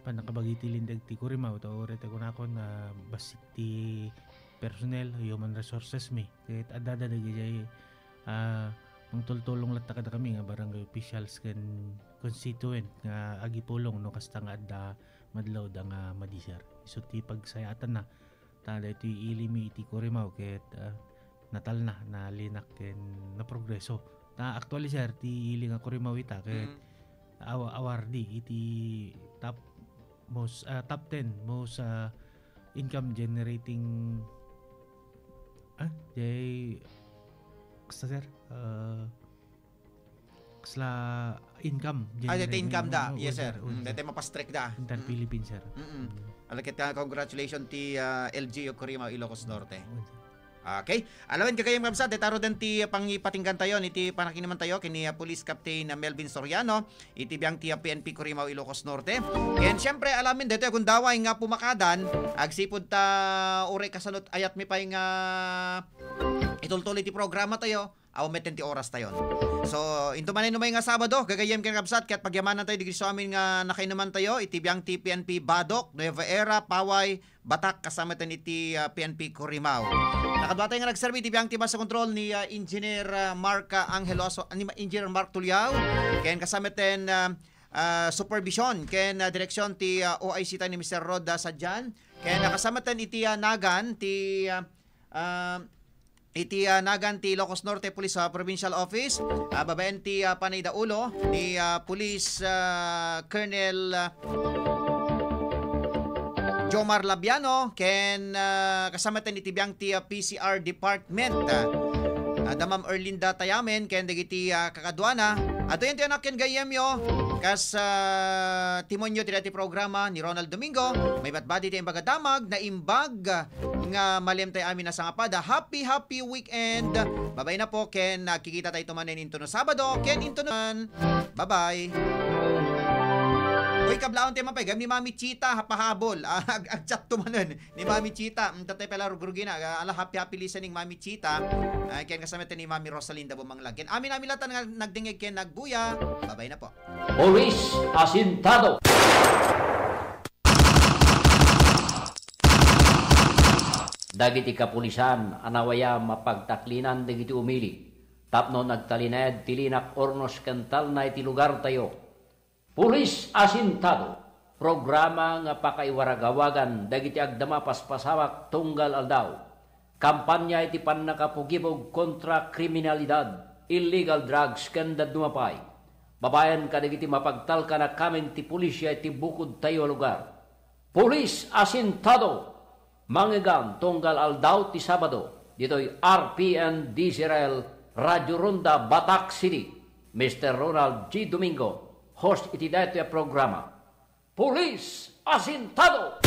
pannakabagi ti linteg ti Curimaw, ta uray ti kunakon, ah, bassit ti personnel, human resources mi. Ket adda dagiti, ah, mangtultulong latta kadakami nga barangay officials ken constituent nga agipulong no kasta nga adda madlawda nga madi, sir. Isu ti pagsayaatanna. Ta daytoy ili mi iti Curimaw ket, ah, natalna, nalinak ken naprogreso. Ta actually, sir, ti ili nga Curimaw ita ket Mm. awa-, awardi iti top most, ah, top ten most, ah, income generating Ah, jay, kasla, sir? Ah, kasla income, Ah, jay dayta income da. Yes, sir. Mm, dayta mapastrek da. Inter Philippines, sir. Mm. Ala ket, ah, congratulations ti, ah, L G U Corimaw, Ilocos Norte. Okay. Alawen gagayyem, kabsat, dayta ruden ti pangipatinggan tayo, iti panakinuman tayo, ken ni, ah, Police Captain, ah, Melvin Soriano, iti biang ti, ah, P N P Corimaw, Ilocos Norte. Ken, siyempre, alamin, daytoy gundaway nga pumakadan, agsipud ta, uray kasano ti ayat mi pay nga itultuloy ti programa tayo, awan met ti oras tayo. So, into manen umay nga Sabado, gagayyem ken kabsat, ket pagyamanan tayo, digdi amin nga nakainuman tayo, iti biang ti P N P Badoc, Nueva Era, Paway, Batak, kasama ten iti, ah, P N P Corimaw. Nakadua tayo nga nagserbi iti biang ti bus control ni, ah, Engineer, ah, Mark, ah, Angelo Aso-, ni Ma-, Engineer Mark Tuliao, ken kasama ten, ah, ah, supervision, ken, ah, direksyon ti, ah, O I C tayo ni Mister Rod, ah, Sadian, ken, ah, kasama ten iti, ah, nagan ti, ah, ah, iti, ah, nagan ti Ilocos Norte Police, ah, Provincial Office, ah, babaen ti, ah, panay daulo ni, ah, Police, ah, Colonel, ah, Jomar Labiano, ken, ah, kasama ten iti biang ti, ah, P C R Department, ah, ah, da Ma'am Erlinda Tayamen, ken dagiti, ah, kakaduana. Adtoyen ti anak ken gayyemyo, kas, ah, timonyo ti dati programa ni Ronald Domingo, maibatbati ti imbag a damag, naimbag, ah, nga malem tay amin a sangapada. Happy, happy weekend. Babay na po, ken nagkikita tayo tumanen into no Sabado, ken into no, bye-bye. Uy, kablaon tayo mapay, gam ni Mami Chita, pahabol. Ah, ag-, ag-chat tumanen ni Mami Chita. Mm, tatay pala rugrugina. Ah, ala, happy, happy listening, Mami Chita. Ah, ken kasama tayo ni Mami Rosalinda Bumanglag. Ken amin, amin latan nga nagdingeg ken nagbuya. Babay na po. Police Asintado. Dagiti kapulisan a nawayam a pagtaklinan dagiti umili tapno nagtalinaed ti linak, urnos ken talna iti lugartayo. Police Asintado, programa nga pakaiwaragawagan dagiti agdama paspasawak tunggal aldaw. Kampanya iti pannakapugibog kontra kriminalidad, illegal drugs, ken dadduma pay. Babaen kadagiti mapagtalkan a kameng ti pulisya iti bukodtayo a lugar. Police Asintado, mangegan tunggal aldaw ti Sabado, ditoy R P N D Z R L, Radio Ronda, Batak City. Mister Ronald G Domingo, host iti daytoy a programa. Police Asintado!